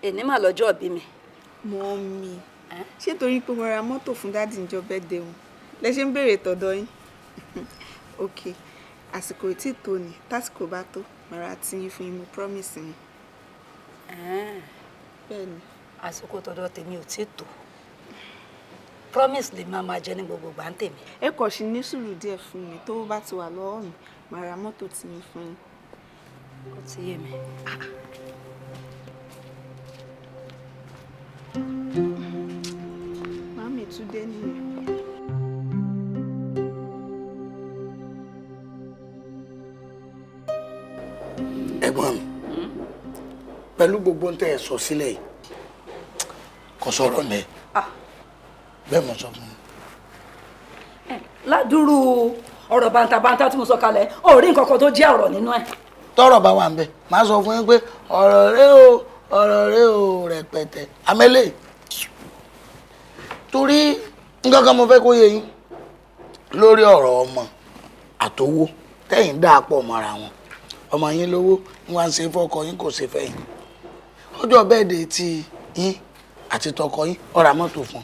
D: Èní mà lọ́jọ́ ìbí mi.
E: Mummy, ṣé torí pé mo ra mọ́tò fún daddy níjọ́ birthday wọn lẹ ṣe ń béèrè tọ̀dọ̀ yín? Ok, àsìkò tí tó ni, tásìkò bá tó, màá ra tiyín fún yín, mo promise yín. Bẹ́ẹ̀ni.
D: Àsìkò tọ̀dọ̀ tèmi ò tí tó. Promise lè máa máa jẹ ní gbogbo ìgbà ń tèmi.
E: Ẹ kàn ṣì ní sùúrù díẹ̀ fún mi, tó bá ti wà lọ́wọ́ mi, màá ra mọ́tò tiyín fún yín.
D: Ó ti yé mi.
E: Màámi tún dé nìyẹn.
S: Ẹ̀gbọ́n mi, pẹ̀lú gbogbo ń tẹ́ ẹ sọ sílẹ̀ yìí, kò sọ̀rọ̀ mẹ́ bẹ́ẹ̀ mo sọ fún un.
D: Ládùúrú ọ̀rọ̀ bàǹtàbàǹtà tí mo sọ kalẹ̀, ò rí nǹkan kan tó jẹ́ ọ̀rọ̀ nínú ẹ̀.
S: Tọ́rọ̀ bá wà ń bẹ̀, màá sọ fún yín pé ọ̀rọ̀ rẹ o, ọ̀rọ̀ rẹ o rẹpẹtẹ amẹ́lẹ̀, torí nǹkan kan mo fẹ́ kó yé yín lórí ọ̀rọ̀ ọmọ àtowó tẹ̀yìn dà pọ̀ mọ́ra wọn. Ọmọ yín lówó ń wá ń ṣe fọ́kọ yín, kò ṣe fẹ́yìn. Ọjọ́ birthday ti yín àti tọkọ yín, ó ra mọ́tò fún un.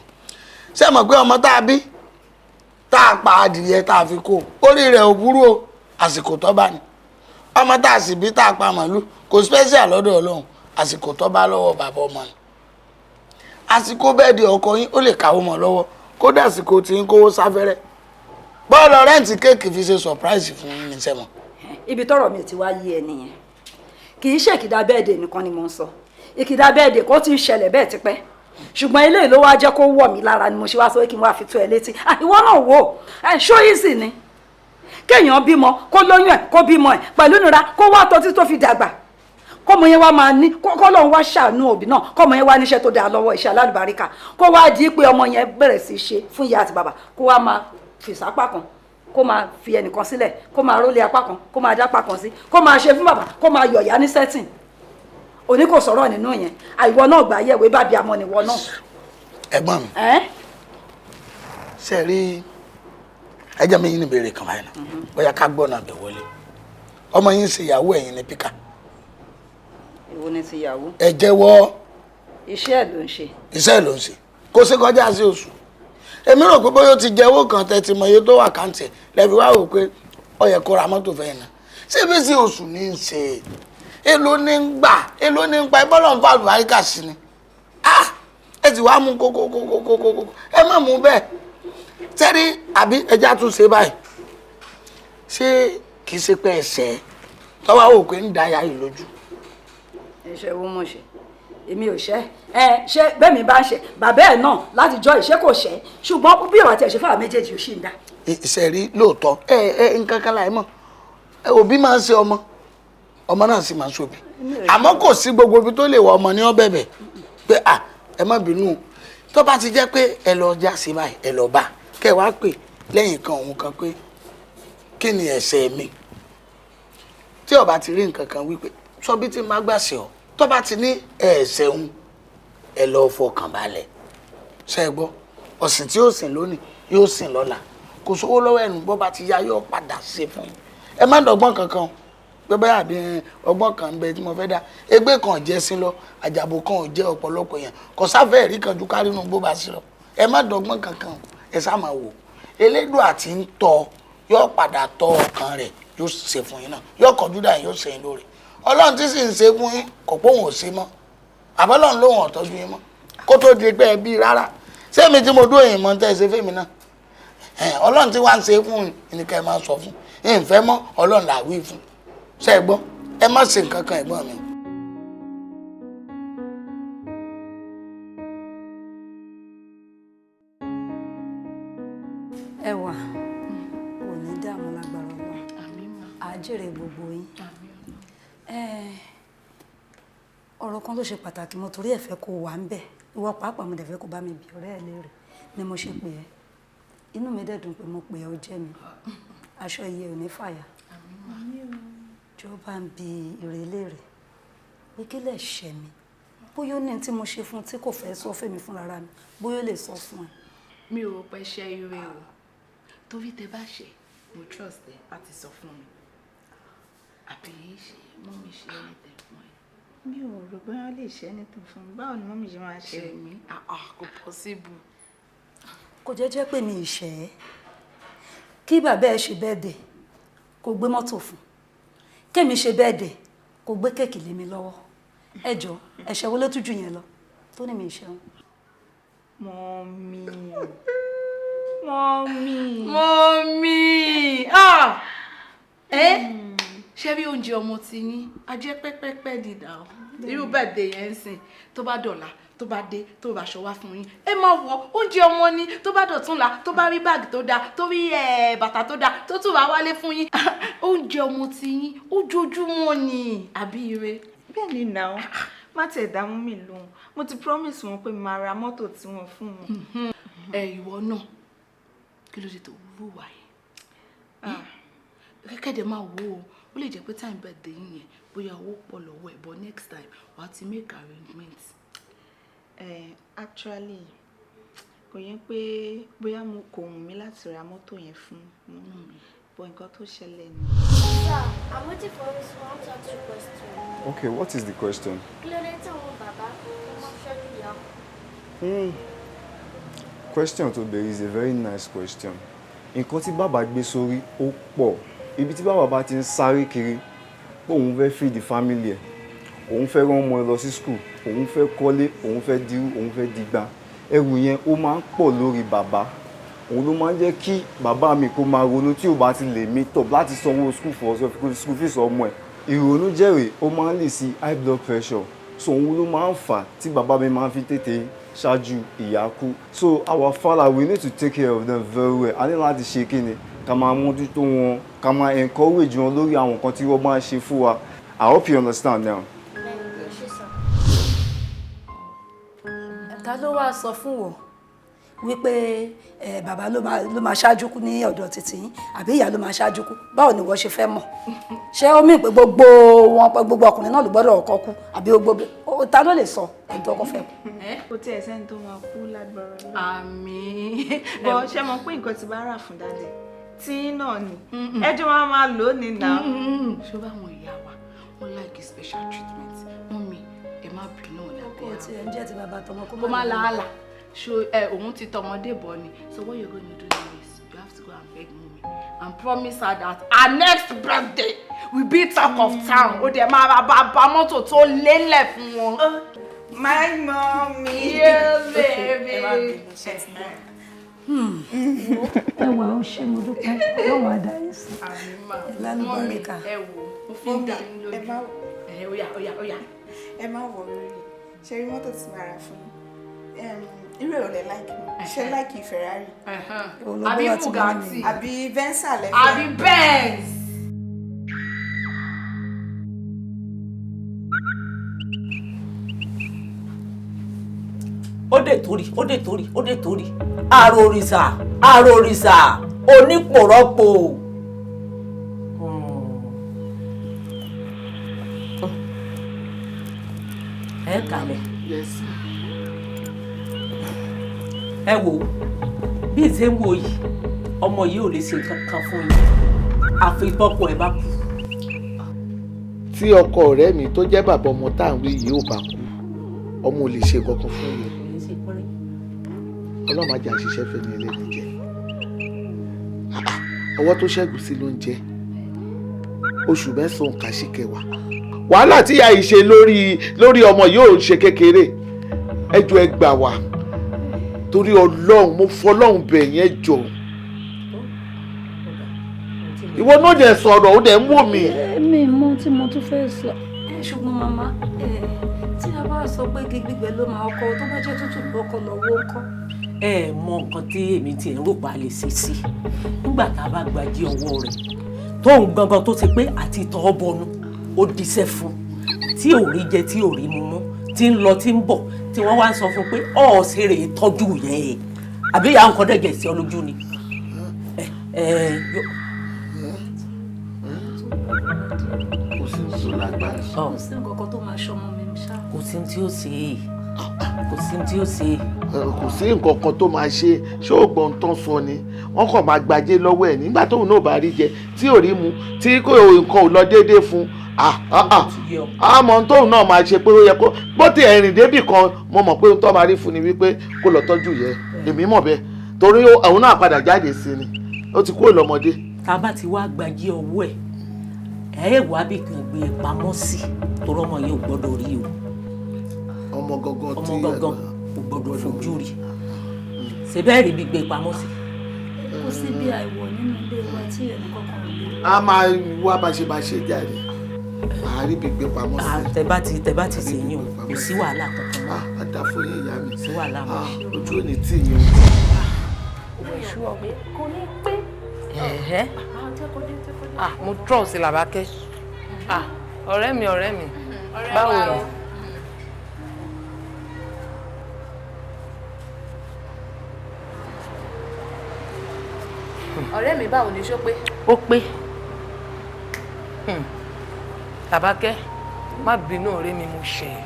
S: Ṣé ẹ mọ̀ pé ọmọ tá a bí, tá a pa adìyẹ tá a fi kó, orí rẹ̀ ò burú o, àsìkò tó bá ní. Ọmọ tá a sì bí, tá a pa màlúù, kò special lọ́dọ̀ Ọlọ́run, àsìkò tó bá lọ́wọ́ bàbá ọmọ ni. Àsìkò birthday ọkọ yín, ó lè káwó mọ́ lọ́wọ́, kódà àsìkò tí ń kówó sáfẹ́rẹ́ bọ́ọ̀lù rent cake fi ṣe surprise fún yín ní sẹ́mọ̀.
D: Ibi tọ́rọ̀ mi ò ti wá yé ẹ nìyẹn. Kì í ṣe ìkìdá birthday nìkan ni mo ń sọ. Ìkìdá birthday kó ti ń ṣẹlẹ̀ bẹ́ẹ̀ tipẹ́, ṣùgbọ́n eléyìí ló wá jẹ́ kó wọ̀ mí lára ni mo ṣe wá sọ pé kí n wá fi tó ẹ létí. Ah, ìwọ náà wò ó, ṣó easy ni kéèyàn bímọ, kó lóyún ẹ, kó bímọ ẹ pẹ̀lú ìnira, kó wá tọ́tí tó fi dàgbà, kọ́mọ yẹn wá máa ní kọ́ lóun wá ṣàánú òbí náà, kọ́mọ yẹn wá níṣẹ́ tó dáa lọ́wọ́, iṣẹ́ alálùbáríkà, kó wá di pé ọmọ yẹn bẹ̀rẹ̀ sí í ṣe fún ìyá àti bàbá, kó wá máa fi sápá kan, kó máa fi ẹnìkan sílẹ̀, kó máa rólé apá kan, kó máa dápá kan sí, kó máa ṣe fún bàbá, kó máa yọ̀yà ní setting. Òní kò sọ̀rọ̀ nínú yẹn. Àìwọ náà gbà yẹ̀wé bàbí àmọ́ nìwọ náà.
S: Ẹ̀gbọ́n mi, ṣe rí ẹjẹ mi yín ní ìbéèrè kan báyìí náà, bóyá ká gbọ́ náà bẹ̀ wọlé. Ọmọ yín ṣe ìyàwó, ẹ̀yin ní píkà.
D: Ìwọ ni ti ìyàwó.
S: Ẹ jẹ́wọ́.
D: Iṣẹ́ ẹ̀ ló ń ṣe.
S: Iṣẹ́ ẹ̀ ló ń ṣe, kó ṣe kọjá sí oṣù. Èmi rò pé bóyá ó ti jẹ owó kan tẹ́tí mọ iye tó wà káǹtì ẹ̀ lẹ́bi wá rò pé ó yẹ kó ra mọ́tò fẹ́ yẹn náà. Ṣé bí sí oṣù ní í ṣe, èló ní ń gbà, èló ní ń pa ìbọ́lọ̀ ń fa àlùbáríkà sí ni? Ẹ ti wá mú kókókókókókó, ẹ má mú bẹ́ẹ̀ sẹ́rí àbí ẹja tún ṣe báyìí. Ṣé kì í ṣe pé ẹsẹ̀ tọ́wọ́ wò pé ń da ya yìí lójú?
D: Ẹ̀ṣẹ̀ wo mo ṣe? Èmi ò ṣe ẹ. Ṣé bẹ́ẹ̀ mi bá ń ṣe bàbá ẹ̀ náà láti jọ ìṣe kò ṣe, ṣùgbọ́n bí ọ̀rọ̀ àti ẹ̀ṣẹ̀ fáwọn méjèèjì ò ṣì ń dá.
S: Ìṣe rí lóòótọ́, ẹ ẹ nǹkan kan láì mọ̀, òbí máa ń ṣe ọmọ, ọmọ náà sì máa ń ṣòbí, àmọ́ kò sí gbogbo ibi tó lè wọ ọmọ ní ọbẹ̀bẹ̀ pé à ẹ má bínú. Tó bá ti jẹ́ pé ẹ lọ já sí báyìí, ẹ lọ bá kẹ wá pè lẹ́yìn kan òun kan pé kí ni ẹ̀ṣẹ̀ mi, tí ó bá ti rí nǹkan kan wípé sọ bí tí má gbà sí ọ, tó bá ti ní ẹ̀ṣẹ̀ òun, ẹ lọ fọkàn balẹ̀. Ṣe é gbọ́? Ọ̀sìn tí yóò sìn lónìí yóò sìn lọ́la, kò sówó lọ́wọ́ ẹnu, bó bá ti yá yóò padà ṣe fún un. Ẹ má dọ̀gbọ́n kankan pé báyà àbí ọgbọ́n kan ń bẹ tí mo fẹ́ dá ẹgbẹ́ kan jẹ́ sí lọ, àjàbò kan ò jẹ́ ọ̀pọ̀lọpọ̀ yẹn kò sáfẹ́ rí kan ju kárínú bó bá sí lọ. Ẹ má dọ̀gbọ́n kankan, ẹ sá máa wò elédùn àti ń tọ́ yóò padà tọ́ ọkàn rẹ̀, yóò ṣe fún yín náà, yóò kọjú dà yín, yóò ṣe yín lóore. Ọlọ́run tí sì ń ṣe fún yín kò póhùn ò ṣe mọ́, àbọ́lọ́run lóhùn ọ̀tọ́jú yín mọ́ kó tó di pé ẹ bí rárá. Sẹ́mi tí mo dúró yìí mọ́ tẹ́ ẹ ṣe fẹ́mi náà, Ọlọ́run tí wàá ń ṣe fún yín ni ká ẹ máa sọ fún yín fẹ́ mọ́, Ọlọ́run là wí fún. Ṣé ẹ gbọ́? Ẹ má ṣe nǹkan kan, ẹ̀gbọ́n mi.
D: Ẹwà ò ní dààmú lágbára Ọlọ́run, àjèrè gbogbo yín. Ọ̀rọ̀ kan ló ṣe pàtàkì, mo torí ẹ̀ fẹ́ kó wà ń bẹ̀, ìwọ pàápàá mo dẹ̀ fẹ́ kó bá mi bi ọ̀rẹ́ ẹ̀ léèrè ni mo ṣe pè ẹ́. Inú mi dẹ̀ dùn pé mo pè ẹ́, ó jẹ́ mi. Aṣọ iye ò ní fàyà. Jọ bá ń bi ìrè léèrè pé kí lè ṣẹ̀ mi, bóyá ó ní tí mo ṣe fún tí kò fẹ́ sọ fẹ́mi fúnra mi, bóyá ó lè sọ fún ẹ.
H: Mi ò pẹ́ ṣe ire o, torí tẹ bá ṣe mo trust ẹ láti sọ fún mi. Àbí ṣe mọ́mí ṣe anything fún ẹ?
Q: Mi ò rò bóyá lè ṣe anything fún mi. Báwo ni mọ́mí ṣe máa ṣe?
H: Ṣe mí? Kò possible.
D: Kò jẹ́ pé mi ì ṣẹ̀ ẹ́. Kí bàbá ẹ ṣe birthday kò gbé mọ́tò fún, kémi ṣe birthday kò gbé kéèkì lé mi lọ́wọ́. Ẹ jọ, ẹ̀ṣẹ̀ wo ló tún jù yẹn lọ tó ní mi ì ṣẹ̀wọ̀n?
Q: Mọ́mí, mọ́mí,
H: mọ́mí, ṣé bí oúnjẹ ọmọ ti yín a jẹ́ pẹ́pẹ́pẹ́ dìdà o. Irú birthday yẹn ń sìn, tó bá dọ̀la, tó bá dé, tó bá aṣọ wá fún yín, ẹ máa wọ oúnjẹ ọmọ ni. Tó bá dọ̀túnla, tó bá rí báàgì tó dáa, tó rí bàtà tó dáa, tó tún wá wálé fún yín, oúnjẹ ọmọ ti yín ojoojúmọ́ ni, àbí ire?
Q: Bẹ́ẹ̀ ni náà, má tẹ̀ dá mú mi lóhùn. Mo ti promise wọn pé màá ra mọ́tò tí wọ́n fún wọn.
H: Ẹ ìwọ náà, kí ló dé tó wúwo wáyé? Kẹ́kẹ́dẹ̀ máa wò ó, ó lè jẹ́ pé time birthday yín yẹn bóyá owó pọ̀ lọ́wọ́ ẹ̀, but next time wàá ti make arrangement.
Q: Actually, kò yẹn pé bóyá mo kò wù mí láti ra mọ́tò yẹn fún mi, but nǹkan tó ṣẹlẹ̀ ni.
T: Sir, I'm waiting for you to answer two questions.
U: Okay, what is the question?
T: Kí ló dé tí àwọn bàbá tó máa ń ṣẹ́jú ìyá?
U: Question tó béèrè is a very nice question. Nǹkan tí bàbá gbé sórí ó pọ̀. Ibi tí bàbá bá ti ń sáré kiri pé òun fẹ́ feed the family ẹ̀, òun fẹ́ rán ọmọ ẹ lọ sí school, òun fẹ́ kọ́lé, òun fẹ́ dirú, òun fẹ́ digba. Ẹrù yẹn ó máa ń pọ̀ lórí bàbá. Òun ló máa ń jẹ́ kí bàbá mi kó máa ronú tí ò bá ti lè meet up láti sanwó school fees ọmọ ẹ̀. Ìrònú jẹ́rìí ó máa ń lè sí high blood pressure. So òun ló máa ń fà tí bàbá mi máa ń fi tètè ṣáájú ìyá kú. So our father, we need to take care of them very well. A ní láti ṣe kíni, ká máa mójútó wọn, ká máa encourage wọn lórí àwọn nǹkan tí wọ́n máa ń ṣe fún wa. I hope you understand now.
D: Ta ló wáá sọ fún wọ wípé bàbá ló máa ṣáájú kú ní ọ̀dọ̀ títí yín àbí ìyá ló máa ṣáájú kú, báwo ni wọ́n ṣe fẹ́ mọ̀? Ṣé ó mì pé gbogbo wọn, gbogbo ọkùnrin náà ló gbọ́dọ̀ ọkọ kú, àbí gbogbo ta ló lè sọ ẹni tó ọkọ fẹ́ kú?
Q: Kò tí ẹ sẹ́ni tó máa kú lágbára lọ.
E: Àmín.
Q: Bọ́ ṣé mo pín nǹkan tí bá rà fún dáadé tí náà ni ẹjọ́ máa máa lò ó ní nà.
P: Ṣé ó bá àwọn ìyá wa wọ́n like special treatment? Mummy, ẹ má bínú ọ̀nà
D: bí i. Kò tí ẹ ń jẹ́ ti bàbá tọmọ
P: kó má làálàá. So òun ti tọmọdé bọ̀ ni. So what you're gonna do now is you have to go and beg mummy and promise her that her next birthday will be talk of town. Ó dẹ̀ máa ra bàbá mọ́tò tó lélẹ̀ fún wọn.
Q: My mommy.
P: Yeah, baby.
D: Ẹwà ó ṣe, mo dúpẹ́, lọ́wọ́ adarí sí. Lálùbáríkà.
P: Ẹ wò ó fi ń dà yín lójú. Ẹ ó yá, ó yá, ó yá.
Q: Ẹ má wọ orí. Ṣé rí mọ́tò tí màá rà fún yín? Irú èrò lẹ láìkì mi. Ṣé láìkì Ferrari?
P: Àbí Bugatti.
Q: Àbí Venza lẹ́fẹ̀ẹ́.
P: Àbí Benz.
B: Ó dé torí, ó dé torí, ó dé torí. Àròrìṣà, àròrìṣà, onípòrọ́pò. Ẹ kàlẹ̀. Ẹ wò ó, bí n ṣe ń wo yìí, ọmọ yìí ò lè ṣe nǹkan kan fún yín, àfi tọ́kọ ẹ̀ bá kú.
G: Tí ọkọ ọ̀rẹ́ mi tó jẹ́ bàbá ọmọ tá à ń wí yìí ò bá kú, ọmọ ò lè ṣe nǹkan kan fún yín. Ọlọ́run ajá ṣiṣẹ́ fẹ́ni ẹlẹ́ni jẹ. Ọwọ́ tó ṣẹ́gun sí ló ń jẹ. Oṣù mẹ́sàn-án kà sí kẹwàá. Wàhálà tí ìyá yìí ṣe lórí ọmọ yìí ò ń ṣe kékeré. Ẹ jọ̀ọ́ ẹ gbà wá. Torí Ọlọ́run, mo fọlọ́run bẹ̀ yín, ẹ jọ̀ọ́. Ìwọ náà dẹ̀ sọ̀rọ̀, ó dẹ̀ ń wò mí.
D: Mi mọ tí mo tún fẹ́ sọ. Ṣùgbọ́n màmá, tí a bá sọ pé igi gbígbẹ ló máa ọkọ, tó bá jẹ́ tútù lọ́kọ lọ́wọ́ ńkọ́?
B: Ẹ mọ nǹkan tí èmi ti ń rò pa lè ṣe sí nígbà tá a bá gbají ọwọ́ rẹ̀ tóun gangan tó ṣe pé àti tọ́ bọnu ó diṣẹ́ fún tí ò rí jẹ tí ò rí mu mọ́ tí ń lọ tí ń bọ̀ tí wọ́n wá ń sọ fún pé ọ̀ ṣe rè é tọ́jú yẹn àbí ìyá nǹkan dẹ̀gẹ̀ sí ọ lójú ni.
G: Kò sí ní tó lágbára.
D: Kò sí nǹkan kan tó máa ṣọmọ mi ṣá.
B: Kò sí ní tí ó ṣe é, kò sí ní tí ó ṣe é.
G: Kò sí nǹkan kan tó máa ṣe. Ṣé ògbọ́n tán sọ ni wọ́n kàn máa gbajé lọ́wọ́ ẹ̀ nígbà tóun náà bá rí jẹ tí ò rí mu tí kò nǹkan ò lọ déédéé fún àmọ́ tóun náà máa ṣe pé ó yẹ kó bó ti ẹ̀rìn débì kan mo mọ̀ pé ohun tó máa rí fún ni wípé kó lọ tọ́jú yẹ èmi mọ̀ bẹ́ẹ̀ torí òun náà padà jáde sí ni ó ti kúrò lọ́mọdé.
B: Tá a bá ti wá gbajé ọwọ́ ẹ̀ ẹ̀ wá bí kan gbé e pamọ́ sí torí ọmọ yìí ò gbọ́dọ̀ rí o.
G: Ọmọ gangan tí
B: ọmọ gangan kò gbọ́dọ̀ fojú rí ṣe bẹ́ẹ̀ rí bí gbé pamọ́ sí.
D: Kò sí bí àìwọ̀ nínú ilé wa tí ẹnì kankan ò lè.
G: A máa wá bá ṣe jáde àárí bí gbé pamọ́ sí.
B: Tẹ bá ti ṣe yín o, kò sí wàhálà kankan mọ́.
G: A dá fún yín ìyá mi.
B: Kò sí wàhálà mọ́.
G: Ojú ò ní tì yín o.
H: Kò ní pé.
F: Mo trust Làbákẹ́. Ọ̀rẹ́ mi, ọ̀rẹ́ mi. Báwo ni?
H: Ọ̀rẹ́ mi, báwo ni, ṣó pé?
F: Ó pé. Làbákẹ́, má bínú ọ̀rẹ́ mi, mo ṣẹ̀.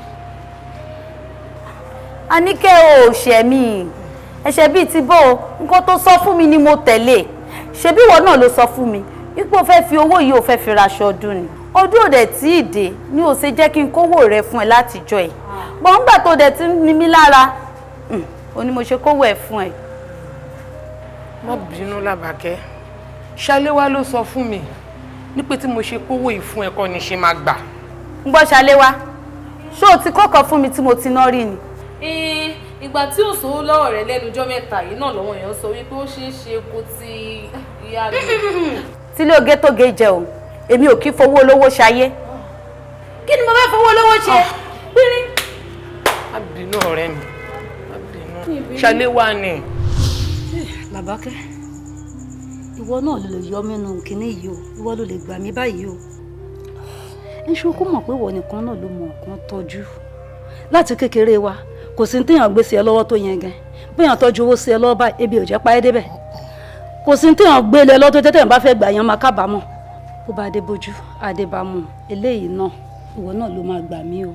V: Àníkẹ́ ò ṣẹ̀ mí, ẹ̀ṣẹ̀ bíi ti bó o, nǹkan tó sọ fún mi ni mo tẹ̀lé. Ṣebí ìwọ náà ló sọ fún mi ipò fẹ́ fi owó yìí ò fẹ́ fi raṣọ ọdún ni. Ọdún ò dẹ̀ tí ì dé ni ò ṣe jẹ́ kí n kówó rẹ fún ẹ látijọ́ ẹ̀. Bọ̀ ńgbà tó dẹ̀ ti ní mí lára, ó ní mo ṣe kówó ẹ fún ẹ.
F: Má bínú Làbákẹ́, Ṣaléwá ló sọ fún mi ní pé tí mo ṣe kówó yìí fún ẹ kọ́ ni ṣe máa gbà.
V: Ń gbọ́ Ṣaléwá, ṣé o ti kọ́kọ́ fún mi tí mo ti ná rí ni?
H: Ìgbà tí ò sówó lọ́wọ́ rẹ̀ lẹ́nu ọjọ́ mẹ́ta yìí náà lọ́wọ́ èèyàn sọ wípé ó ṣeé ṣe kó ti ìyá rẹ̀.
V: Tílé oge tó ge jẹ o, èmi ò kí fowó olówó ṣayé. Kí ni mo fẹ́ fowó olówó ṣe? Pínrín.
F: Má bínú ọ̀rẹ́ mi, má bínú. Ṣaléwá ni.
D: Làbákẹ́, ìwọ náà ló lè yọ mí nínú kinní yìí o, ìwọ ló lè gbà mí báyìí o. Ń ṣe kó mọ̀ pé ìwọ nìkan náà ló mọ nǹkan tọ́jú. Láti kékeré wa, kò sí téèyàn gbé sí ẹ lọ́wọ́ tó yẹn gan. Bóyá tọ́jú owó sí ẹ lọ́wọ́ báyìí, ebi ò jẹ́ pa ẹ́ débẹ̀. Kò sí téèyàn gbé lẹ lọ́dún tẹ́tẹ́ bá fẹ́ gbà yẹn máa kábàámọ̀. Bó bá dé bójú, adébámu, eléyìí náà, ìwọ náà ló máa gbà mí o.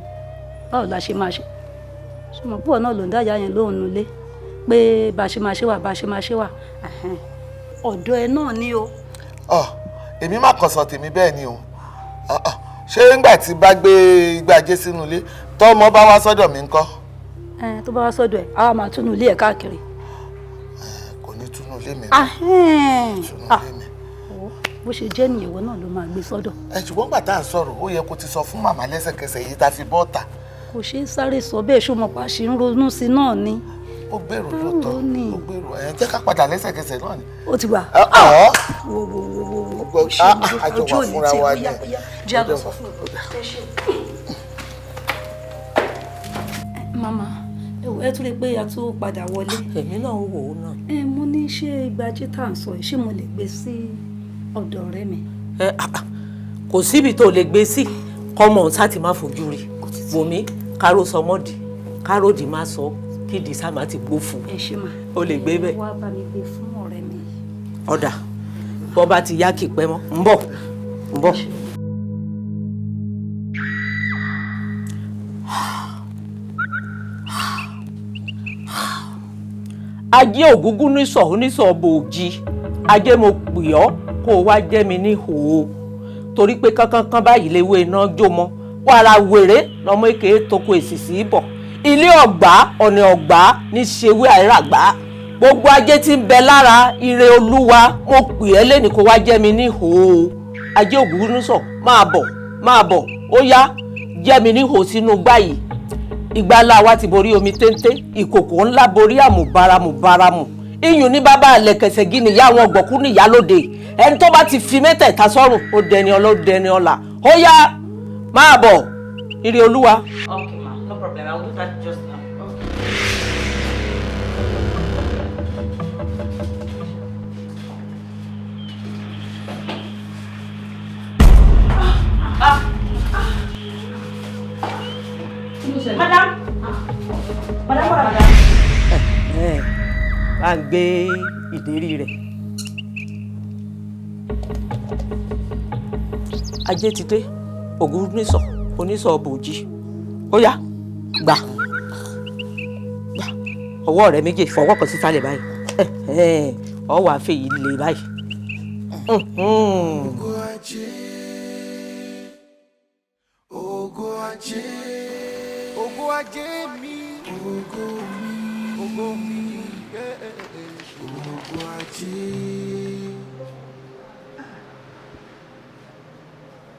D: Báwo la ṣe máa ṣe? Ṣùgbọ́n púpọ̀ náà ló ń dájà yẹn lóhùn nulẹ̀ pé bá a ṣe máa ṣe wà, bá a ṣe máa ṣe wà. Ọ̀dọ̀ ẹ náà ni o.
G: Èmi má kàn sọ tèmi bẹ́ẹ̀ ni o. Ṣé ńgbà tí bá gbé igbá ajé sínú ilé, tọ́mọ bá wá sọ́dọ̀ mi ńkọ́?
D: Tó bá wá sọ́dọ̀ ẹ̀, àwa máa túnú ilé ẹ̀ káàkiri.
G: Kò ní túnú ilé mi.
D: Bó ṣe jẹ́ nìyẹn, ìwọ náà ló máa gbé sọ́dọ̀.
G: Ẹ ṣùgbọ́n gbà tá à ń sọ̀rọ̀, ó yẹ kó ti sọ fún màmá lẹ́sẹ̀kẹsẹ̀ yìí tá a fi bọ́ọ̀tà.
D: Kò ṣeé sáré sọ bẹ́ẹ̀, ṣó mọ̀ pa ṣe ń ronú sí náà ni.
G: Ó gbèrò lóòótọ́, ó gbèrò. Ẹ jẹ́ ká padà lẹ́sẹ̀kẹsẹ̀ náà ni.
D: Ó ti wà. Wo wo wo wo wo.
G: Àjọ wà fúnra wa ni.
D: Jẹ́ àlọ́ sọ fún mi. Màmá, ẹ tún lè pé a tún padà wọlé.
B: Èmi náà wò ó náà.
D: Ẹ mo ní ṣé ìgbàjẹ́ tá à ń sọ yìí, ṣé mo lè gbé sí ọ̀dọ̀ ọ̀rẹ́ mi?
B: Kò síbi tó lè gbé sí, kọ́mọ ọ̀hún sá ti má fojú rí. Wòmí, káró sọmọ́dì, káròdì má sọ, kídìí sá má ti gbófo.
D: Ẹ ṣé mà.
B: O lè gbé bẹ́ẹ̀.
D: Wá bá mi gbé fún ọ̀rẹ́ mi.
B: Ọ̀dà, bọ́ bá ti yá kì pẹ́ mọ́, ń bọ̀, ń bọ̀. Ajé ògúngún nísọ̀ onísọ̀ bòójì, ajé mo pè ọ́ kó o wá jẹ́ mi ní hòó, torí pé kánkán báyìí léwé iná jó mọ́, wàrà wèrè lọmọ èké toko èsìsì bọ̀, ilé ọ̀gbá ọ̀nà ọ̀gbá ní ṣewé àìràgbá, gbogbo ajé tí ń bẹ lára ire olúwa mo pè ẹ́ lẹ́nìí kó wá jẹ́ mi ní hòó. Ajé ògúngún nísọ̀ máa bọ̀ máa bọ̀, ó yá jẹ́ mi ní hòó sínú gbá yìí. Ìgbà ńlá wa ti borí omi téńté, ìkòkò ńlá borí àmùbáramù báramù, iyùn ní bàbá àlẹ̀kẹsẹ̀ gíní ìyá àwọn ọ̀gbọ̀kú níyà lóde. Ẹni tó bá ti fi mẹ́tẹ̀ẹ̀ta sọ́rùn, ó dẹni ọlá, ó dẹni ọlá. Ó yá máa bọ̀ ire olúwa.
F: Okay ma, no problem, I will do that just now. Okay. Madam. Madam, madam.
B: Bá ń gbé ìdérí rẹ̀. Ajé ti dé, ògún nísọ̀, onísọ̀ bòjì. Ó yá, gbà. Gbà. Ọwọ́ rẹ méjèèjì fọwọ́ kan sísàlẹ̀ báyìí. Ọ wàá fèyí lè báyìí.
A: Ògo ajé, ògo ajé, ògo ajé mi, ògo mi, ògo mi, ògo ajé.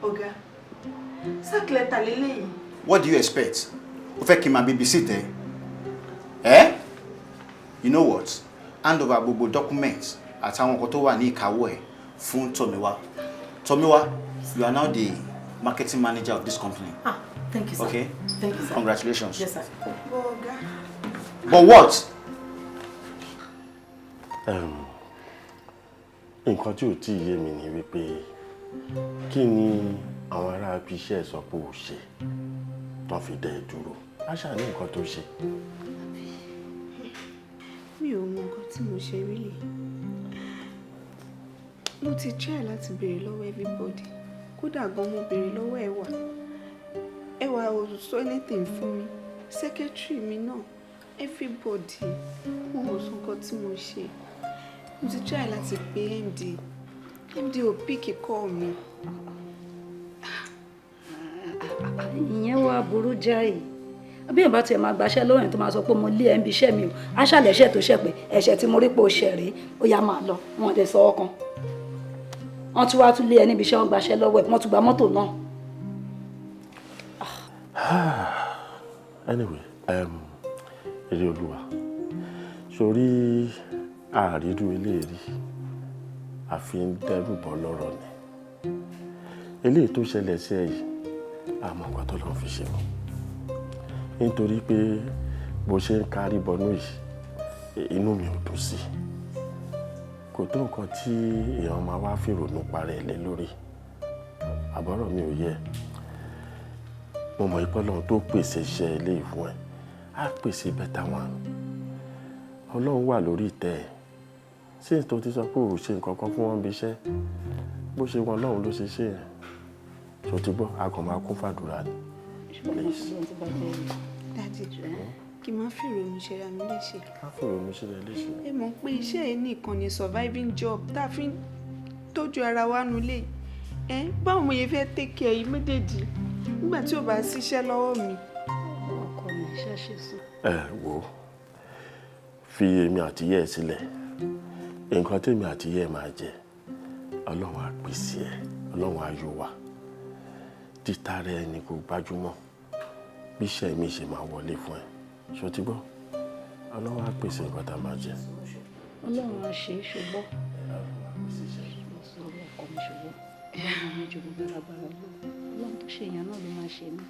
Q: Ọ̀gá, sack letter lélẹ́yìí.
N: What do you expect? O fẹ́ kí n máa babysit ẹ? Eh? You know what? Hand over gbogbo documents àtàwọn nǹkan tó wà ní ìkáwọ́ ẹ̀ fún Tomiwa. Tomiwa, you are now the marketing manager of this company.
F: Ah, thank you, sir.
N: Okay?
F: Thank you, sir.
N: Congratulations.
F: Yes, sir.
Q: Ọ̀gá.
N: But what?
R: Nǹkan tí ò tí ì yé mi ni wípé kí ni àwọn ará ibi iṣẹ́ sọ pé ò ṣe tán fi dẹ́ ẹ dúró? Àṣà ní nǹkan tó ṣe.
Q: Mi ò mọ nǹkan tí mo ṣe really. Mo ti try láti béèrè lọ́wọ́ everybody. Kódà gan mo béèrè lọ́wọ́ Ẹwà. Ẹwà ò sọ anything fún mi. Secretary mi náà, everybody, wọn ò sọ nǹkan tí mo ṣe. Mo ti try láti pe MD. MD ò pick call mi.
D: Ìyẹn wá burú jáì. Bí èèyàn bá tiẹ̀ máa gbaṣẹ́ lọ́wọ́ yẹn tó máa sọ pé mo lé ẹ̀ ń bi iṣẹ́ mi o, á ṣàlẹ̀ṣẹ̀ tó ṣẹ̀ pé ẹ̀ṣẹ̀ tí mo rí pé o ṣẹ̀ rèé, ó yá máa lọ, wọn lè sọ ọkàn. Wọ́n tún wá tún lé ẹ níbi iṣẹ́, wọ́n gbaṣẹ́ lọ́wọ́ ẹ̀, wọ́n tún gba mọ́tò náà.
R: Anyway, Ire Olúwa, sórí àrírú eléèrí, àfi ń dẹ́rù bọ́ lọ́rọ̀ ni. Eléyìí tó ṣẹlẹ̀ sí ẹ yìí, àmọ́ nǹkan tó lọ́ọ́ fi ṣe mọ́. Nítorí pé bó ṣe ń kárí bọnú yìí, inú mi ò dùn sí. Kò tó nǹkan tí èèyàn máa wá fìrònú parẹ́ lé lórí. Àbọ̀rọ̀ mi ò yẹ. Mo mọ̀ pé Ọlọ́run tó pèsè iṣẹ́ eléyìí fún ẹ, á pèsè better one. Ọlọ́run wà lórí ìtẹ́ ẹ̀. Ṣé tó ti sọ pé ò ṣe nǹkan kan fún wọn bí iṣẹ́? Bó ṣe wọn Ọlọ́run ló ṣe ṣe ẹ̀. Ṣó ti gbọ́, a kàn máa kún fàdúrà ni. Please.
Q: Daddy, kí n má fìrònú ṣera mi léṣe.
R: Má fìrònú ṣera léṣe.
Q: Ẹ mọ̀ pé iṣẹ́ yìí nìkan ni surviving job tá a fi ń tọ́jú ara wa nulẹ̀. Ẹ báwo mo yẹ fẹ́ take care yìí méjèèjì nígbà tí ò bá síṣẹ́ lọ́wọ́ mi.
D: Ọkọ mi ṣẹ̀ṣẹ̀ sùn.
R: Ẹ wo, fi èmi àti ìyá ẹ sílẹ̀. Nǹkan tèmi àti ìyá ẹ máa jẹ, Ọlọ́run á pèsè ẹ̀, Ọlọ́run á yọ wá. Títa rẹ ni kò gbájúmọ́. Bí iṣẹ́ mi ṣe máa wọlé fún ẹ. Ṣó ti gbọ́? Ọlọ́run á pèsè nǹkan tá a máa jẹ.
D: Ọlọ́run á ṣe é ṣùgbọ́n. Mo sọ ọkọ mi ṣùgbọ́n. Ọlọ́run á jogún bá lágbára Ọlọ́run. Ọlọ́run tó ṣe èèyàn náà ló máa ṣe mí.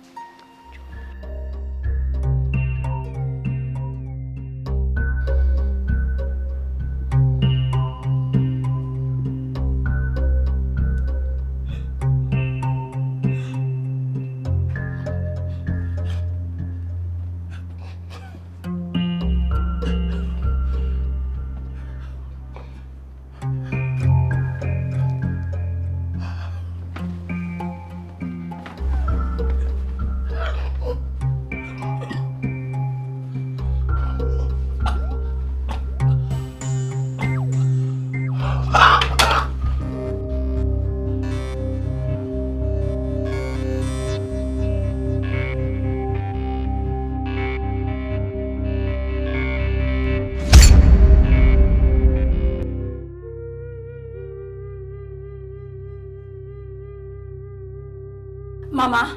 D: Màmá,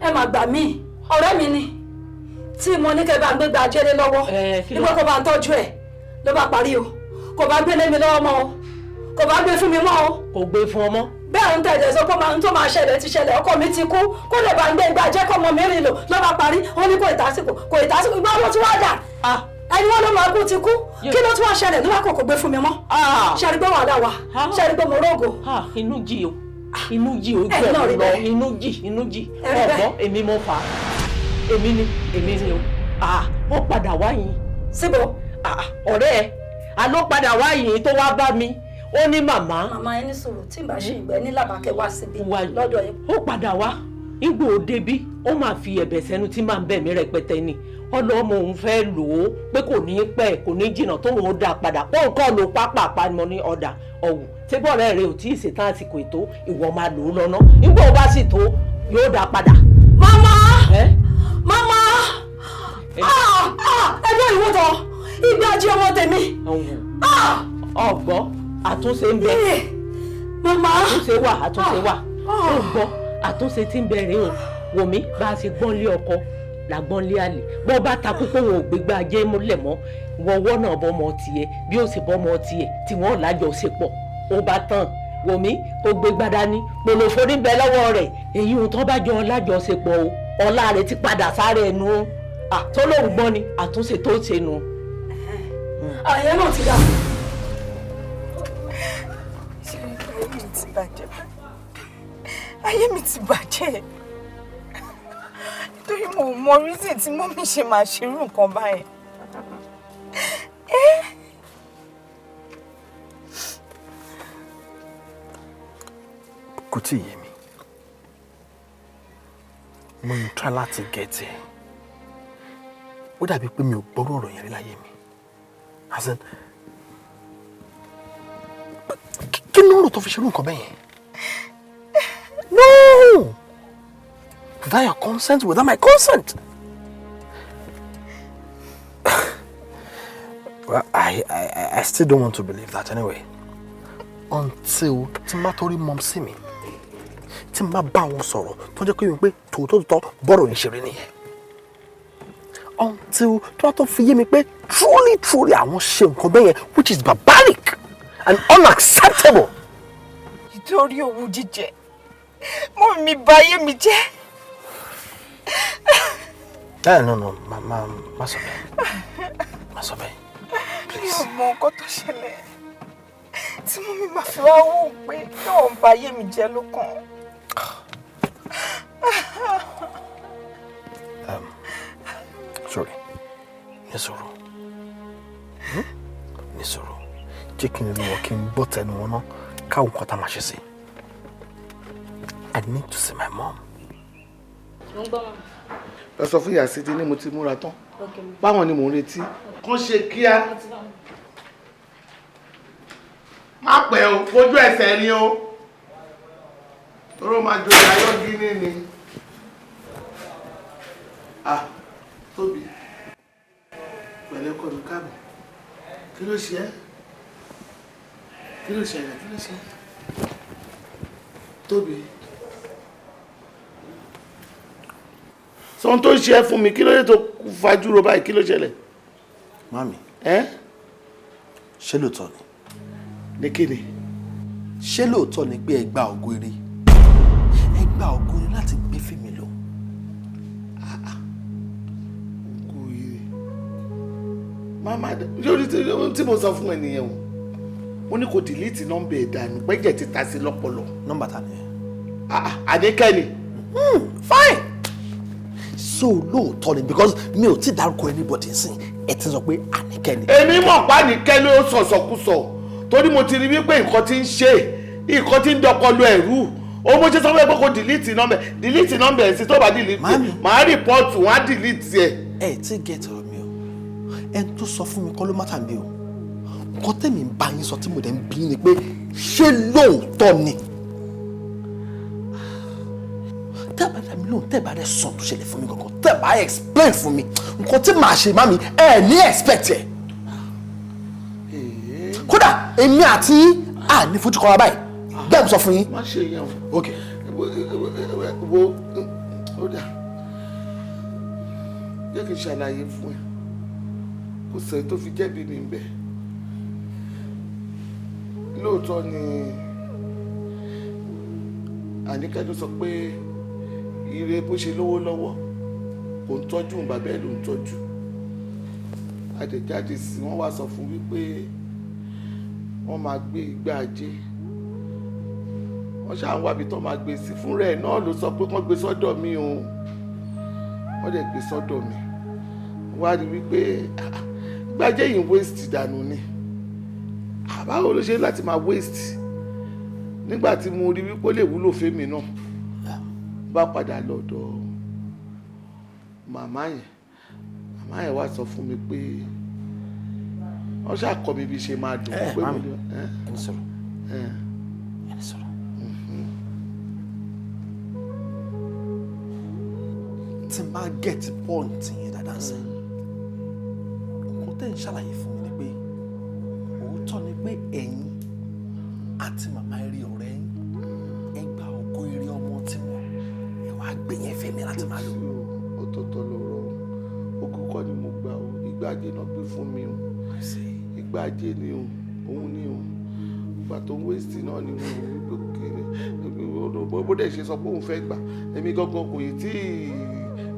D: ẹ mà gbà mí, ọ̀rẹ́ mi ni tí mo ní kẹ́ bá ń gbégbá ajẹ́lé lọ́wọ́ nígbà kó bá ń tọ́jú ẹ̀ ló bá parí o, kò bá gbélé mi lọ́wọ́ mọ́ o, kò bá gbé fún mi mọ́ o.
B: Kò gbé fún ọmọ.
D: Bẹ́ẹ̀ ń tẹ̀lé sọ pé ohun tó máa ṣẹlẹ̀ ti ṣẹlẹ̀, ọkọ mi ti kú, kó lè bá ń gbé igbá jẹ́ kọ́ ọmọ mi rìn lò ló bá parí, ó ní kò ìtàsíkò, kò ìtàsíkò, ìgbà wo tí wàá dà? Ẹni wọn ló máa kú ti kú, kí ló tún wá ṣẹlẹ̀ ló bá kò gbé fún mi mọ́? Ṣe rí pé wàhálà wà, ṣe rí pé mo rógo.
B: Inú jì o, inú jì o, jù ẹ lọ, inú jì, inú jì, ọ̀gbọ́n èmi mo fà á, èmi ni, èmi ni o, ó padà wá yìí.
D: Síbo?
B: Ọ̀rẹ́ ẹ, àló padà wá yìí tó wá bá mi, ó ní màmá.
D: Màmá ẹ ní sùúrù, tí n bá ṣe ìgbẹ́ ní làbákẹ́ wá síbi lọ́dọ̀ yẹn.
B: Ó padà wá, igbó débí, ó máa fi ẹ̀bẹ̀ sẹ́nu tí máa ń bẹ̀ mí rẹpẹtẹ ni. Ọlọ́mọ òun fẹ́ lò ó pé kò ní pẹ́, kò ní jìnnà tóun ó dá padà, pé òun kọ́ ló pápá ni mo ní ọ̀dà ọ̀wù. Tébọ̀rẹ́ rẹ ò tí ì ṣetán àsìkò ètò, ìwọ máa lò ó lọ́nà. Nígbà ó bá sì tó, yóò dá padà.
D: Màmá! Màmá! Ẹgbẹ́ ìwọ́tọ̀, ìgbà jí ọmọ tèmi.
B: Ọ̀gbọ́, àtúnṣe ń bẹ.
D: Màmá!
B: Àtúnṣe wà, àtúnṣe wà. Ọ̀gbọ́, àtúnṣe tí ń bẹ rèé o. Wò mí, bá a ṣe gbọ́n lé ọkọ làgbọ́n lé àlè. Bọ́ bá takú pé òun ò gbégbá ajé múlẹ̀ mọ́, wọ́wọ́ náà bọ́mọ tiẹ̀, bí ó sì bọ́mọ tiẹ̀, tí wọ́n lájọṣepọ̀. Ó bá tán, wò mí, kó gbégbá dání, pòlòfó ní bẹ lọ́wọ́ rẹ̀. Èyí ohun tó bá jọ lájọṣepọ̀ o, ọlá rẹ̀ ti padà sáré ẹnu o. Tó lóun gbọ́n ni, àtúnṣe tó ṣe nu.
D: Àyẹ̀ náà ti dà.
E: Ṣé ayé mi ti bàjẹ́? Ayé mi ti bàjẹ́. Nítorí mo mọ reason tí mọ́mí ṣe máa ṣerú nǹkan báyẹn.
K: Kò tí ì yé mi. Mo ń try láti get ẹ. Ó dàbí pé mi ò gbọ́rọ̀ ọ̀rọ̀ yẹn rí láyé mi. As in, kí ló ń rò tó fi ṣerú nǹkan bẹ́ẹ̀ yẹn? No! Without your consent, without my consent. Well, I still don't want to believe that anyway. Until tí má torí mom sí mi, tí má bá wọn sọ̀rọ̀, tó jẹ́ pé mi pé tòótọ́ bọ́rọ̀ yẹn ṣe rí nìyẹn. Until tó bá tó fi yé mi pé truly truly àwọn ṣe nǹkan bẹ́ẹ̀ yẹn, which is barbaric and unacceptable.
E: Nítorí owú jíjẹ, mọ́ mi bà ayé mi jẹ́.
K: No, no, má sọ bẹ́ẹ̀. Má sọ bẹ́ẹ̀.
E: Mi ò mọ nǹkan tó ṣẹlẹ̀ tí mú mi máa fi wá wò pé tóun bà ayé mi jẹ́ ló kàn.
K: Sorry, ní sùúrù. Ní sọ̀rọ̀, jẹ́ kí n rí wọn, kí n gbọ́ tẹnu wọn náà, káwọn nǹkan tá a máa ṣe sí. I need to see my mom.
C: Mo ń gbọ́ mọ́.
G: Lọ sọ fún ìyá Sídí ní mo ti múra tán. Báwọn ni mò ń retí. Kàn ṣe kíá. Má pẹ́ o, fojú ẹsẹ̀ ni o. Toró máa joyè ayọ́ gíní ni. Ah, Tóbi. Pẹ̀lẹ́ kọ́ mi káàbọ̀. Kí ló ṣe ẹ́? Kí ló ṣẹlẹ̀? Kí ló ṣe ẹ́? Tóbi. Sọ ohun tó ń ṣe ẹ́ fún mi, kí ló dé tó fajúro báyìí, kí ló ṣẹlẹ̀?
K: Mami.
G: Ẹ́?
K: Ṣé lóòótọ́ ni?
G: Ní kí ni?
K: Ṣé lóòótọ́ ni pé ẹ gba ògo ire? Ẹ gba ògo ire láti gbé fèmí lọ.
G: Ògo ire. Màmá, lórí tí mo sọ fún ẹ nìyẹn o. Mo ní kò dìlítì nọ́mbà ẹ̀ dànù, pẹ́jẹ̀ ti ta sí lọ́pọlọ.
K: Nọ́mbà ta ni ẹ?
G: Àdékẹ́ ni.
K: Fine. So lóòótọ́ ni, because mi ò tí dárúkọ anybody sìn, ẹ ti sọ pé Àníkẹ́ ni.
G: Èmi mọ̀ pa Àníkẹ́ ló sọ̀sọ̀kúsọ, torí mo ti rí wípé nǹkan ti ń ṣe, nǹkan ti ń dọpọlọ ẹ̀rú. Ó mo ṣe sọ fún ẹ pé kò dìlítì nọ́mbà, dìlítì nọ́mbà ẹ̀ sí, tó bá dìlítì màá rìpọ́ọ̀tù, wọ́n á dìlítì ẹ̀.
K: Ẹ tí gẹ̀ẹ́tì ọ̀rọ̀ mi o, ẹni tó sọ fún mi kọ́ ló má tà mí o. Nǹkan tẹ̀mí ń bá yín sọ tí mo dẹ̀ ń bí ni pé ṣé lóòótọ́ ni? Tẹ́ bá dá mi lóhùn, tẹ́ bá dẹ̀ sọ tó ṣẹlẹ̀ fún mi kankan, tẹ́ bá explain fún mi nǹkan tí màá ṣe, màmí, ẹ ní expect ẹ. Kódà èmi àti à ní fojú kọra báyìí, bẹ́ẹ̀ mo sọ fún yín.
G: Má ṣe yẹn o.
K: Ok.
G: Wo, ó dà, jẹ́ kí n ṣàlàyé fún ẹ, kò sẹ́ni tó fi jẹ́bi mi bẹ́ẹ̀. Lóòótọ́ ni Àníkẹ́ ló sọ pé ire bó ṣe lówó lọ́wọ́ kò ń tọ́jú bàbá ẹ̀ ló ń tọ́jú. Àtẹ̀jáde sí wọ́n wá sọ fún wípé wọ́n máa gbé igbá ajé, wọ́n ṣáà ń wábi tó máa gbé sí. Fúnra ẹ̀ náà ló sọ pé kán gbé sọ́dọ̀ mi o, wọ́n dẹ̀ gbé sọ́dọ̀ mi. Wọ́n á rí wípé igbá ajé yìí ń waste dànù ni. Báwo ló ṣe láti máa waste nígbà tí mo rí wípé ó lè wúlò fẹ́mi náà? Bá padà lọ́dọ̀ màmá yẹn, màmá yẹn wá sọ fún mi pé wọ́n ṣàkọ́ mi bí ṣe máa dùn.
K: Ẹ mami, ẹni sọ̀rọ̀, ẹni sọ̀rọ̀. Tí n bá get point yẹn dáadáa sí, nǹkan tẹ́ ń ṣàlàyé fún mi ni pé òótọ́ ni pé ẹ̀yin àti màmá eré ọ̀rẹ́ yín ẹ gba ògo eré ọmọ tí wọ́n ẹ wàá gbé yẹn fẹ́mi láti máa lò.
G: Ọ̀tọ̀ọ̀tọ̀ lọ̀rọ̀ o, ogún kọ́ ni mo gbà o, igbá ajé náà gbé fún mi o, igbá ajé ni o, òun ni o, ìgbà tó ń wéṣì náà ni mo rò wípé kí ni bó dẹ̀ ṣe sọ pé òun fẹ́ gbà, èmi gangan kò yìí tí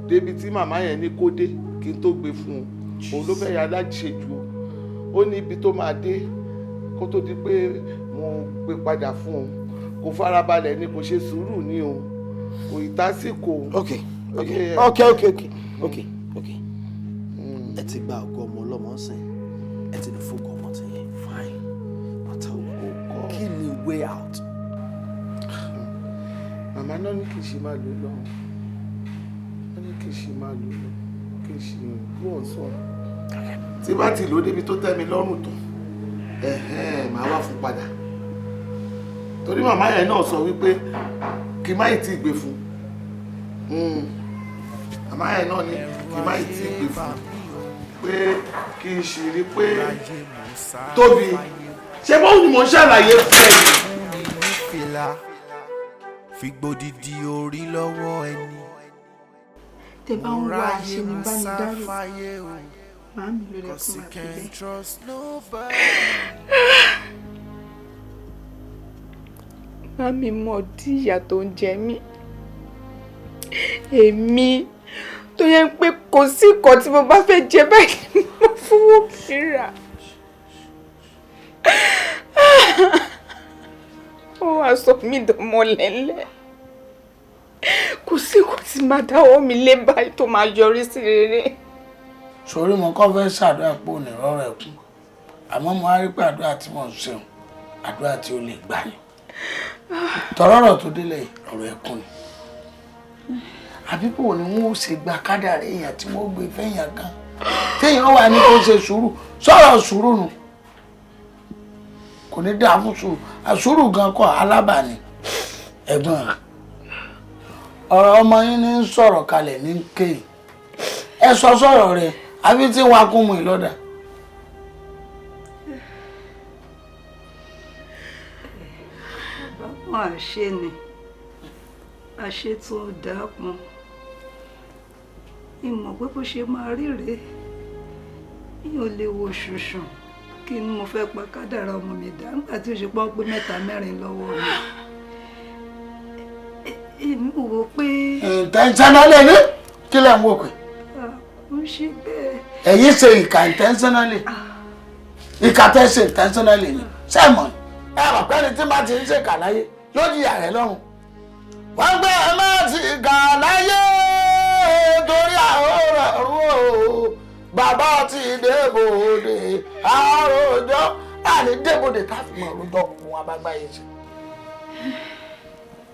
G: débi tí màmá yẹn ní kó dé kí n tó gbé fún un, òun ló fẹ́ ya aláṣejù o, ó ní ibi tó máa dé kó tó di pé mo gbé padà fún un, kò farabalẹ̀ ni, kò ṣe sùúrù ni o, kò ì tásìkò.
K: Ok ok ok ok ok ok ok ẹ ti gba ògo ọmọ ọlọ́mọ sìn, ẹ ti lè fògo ọmọ tí yẹn, fine, but kí ni way out?
G: Màmá náà ní kì í ṣe máa lò lọ, wọ́n ní kì í ṣe máa lò lọ, kì í ṣe wọ́n sọ. Tí bá ti lò ó débi tó tẹ́ mi lọ́rùn tán, màá wá fún padà, torí màmá yẹn náà sọ wípé kí má yìí tí gbé fún, màmá yẹn náà ní kí má yìí tí gbé fún, pé kí n sì rí pé Tóbi ṣé bóun ni mò ń ṣàlàyé fún ẹ.
A: Fìgbòdìdì orí lọ́wọ́ ẹni.
Q: Tẹ bá ń wá aṣenibánidárò, màámi ló lè kó máa fi bẹ́ẹ̀. Màámi mọ̀ dí ìyà tó ń jẹ mí. Èmi tó yẹ pé kò sí nǹkan tí mo bá fẹ́ jẹ báyìí ni mo fowó mi rà. Ó wá sọ mí dánmọ́ lẹ́lẹ́. Kò sí nǹkan tí máa dáwọ́ mi lé báyìí tó máa yọrí sí rere.
S: Sórí mo kọ́ fẹ́ ṣàdúrà pé òní rọ́rọ̀ ẹ̀ kú. Àmọ́ mo á rí pé àdúrà tí mò ń ṣeun, àdúrà tí ó lè gbà ni. Tọ̀rọ̀rọ̀ tó délẹ̀ ọ̀rọ̀ ẹkún ni. Àbí bò ni wọ́n ó ṣe gba kádàrá èèyàn tí wọ́n gbé fẹ́yàn kan. Téèyàn wà ní kó ṣe sùúrù, sọ̀rọ̀ sùúrù nù. Kò ní dáa fún sùúrù, àsùúrù gan kọ́ alábàání. Ẹ̀gbọ́n, ọ̀rọ̀ ọmọ yín ní ń sọ̀rọ̀ kalẹ̀ ní kéè. Ẹ sọ sọ̀rọ̀ rẹ̀, àbí tí wàá kún mu ìlọ́dà.
D: Wọn àṣe ni àṣe tó dáa pọn ìmọ̀ pé bó ṣe máa rí rèé mi ò lè wo ṣùṣùn kí ni mo fẹ́ pa kádàrá ọmọ mi dá nígbà tí ó ṣe pọ́n pé mẹ́ta mẹ́rin lọ́wọ́ mi èmi ò wò pé.
S: Intentionally ni kí lẹ̀ ń wò pé.
D: Kò ń ṣe bẹ́ẹ̀.
S: Ẹ̀yin ṣe ìkà intentionally, ìkà tẹ́ ṣe intentionally ni sẹ́mọ̀ ẹ mọ̀ pé ẹni tí bá ti ń ṣèkà láyé yóò jìyà rẹ̀ lọ́run. Wọ́n gbé ẹ má ti kà láyé torí àhóràn rú o, bàbá ti débòde àròjọ àní débòde táfi mọ̀ rojọ́ kún abágbáyé ṣe.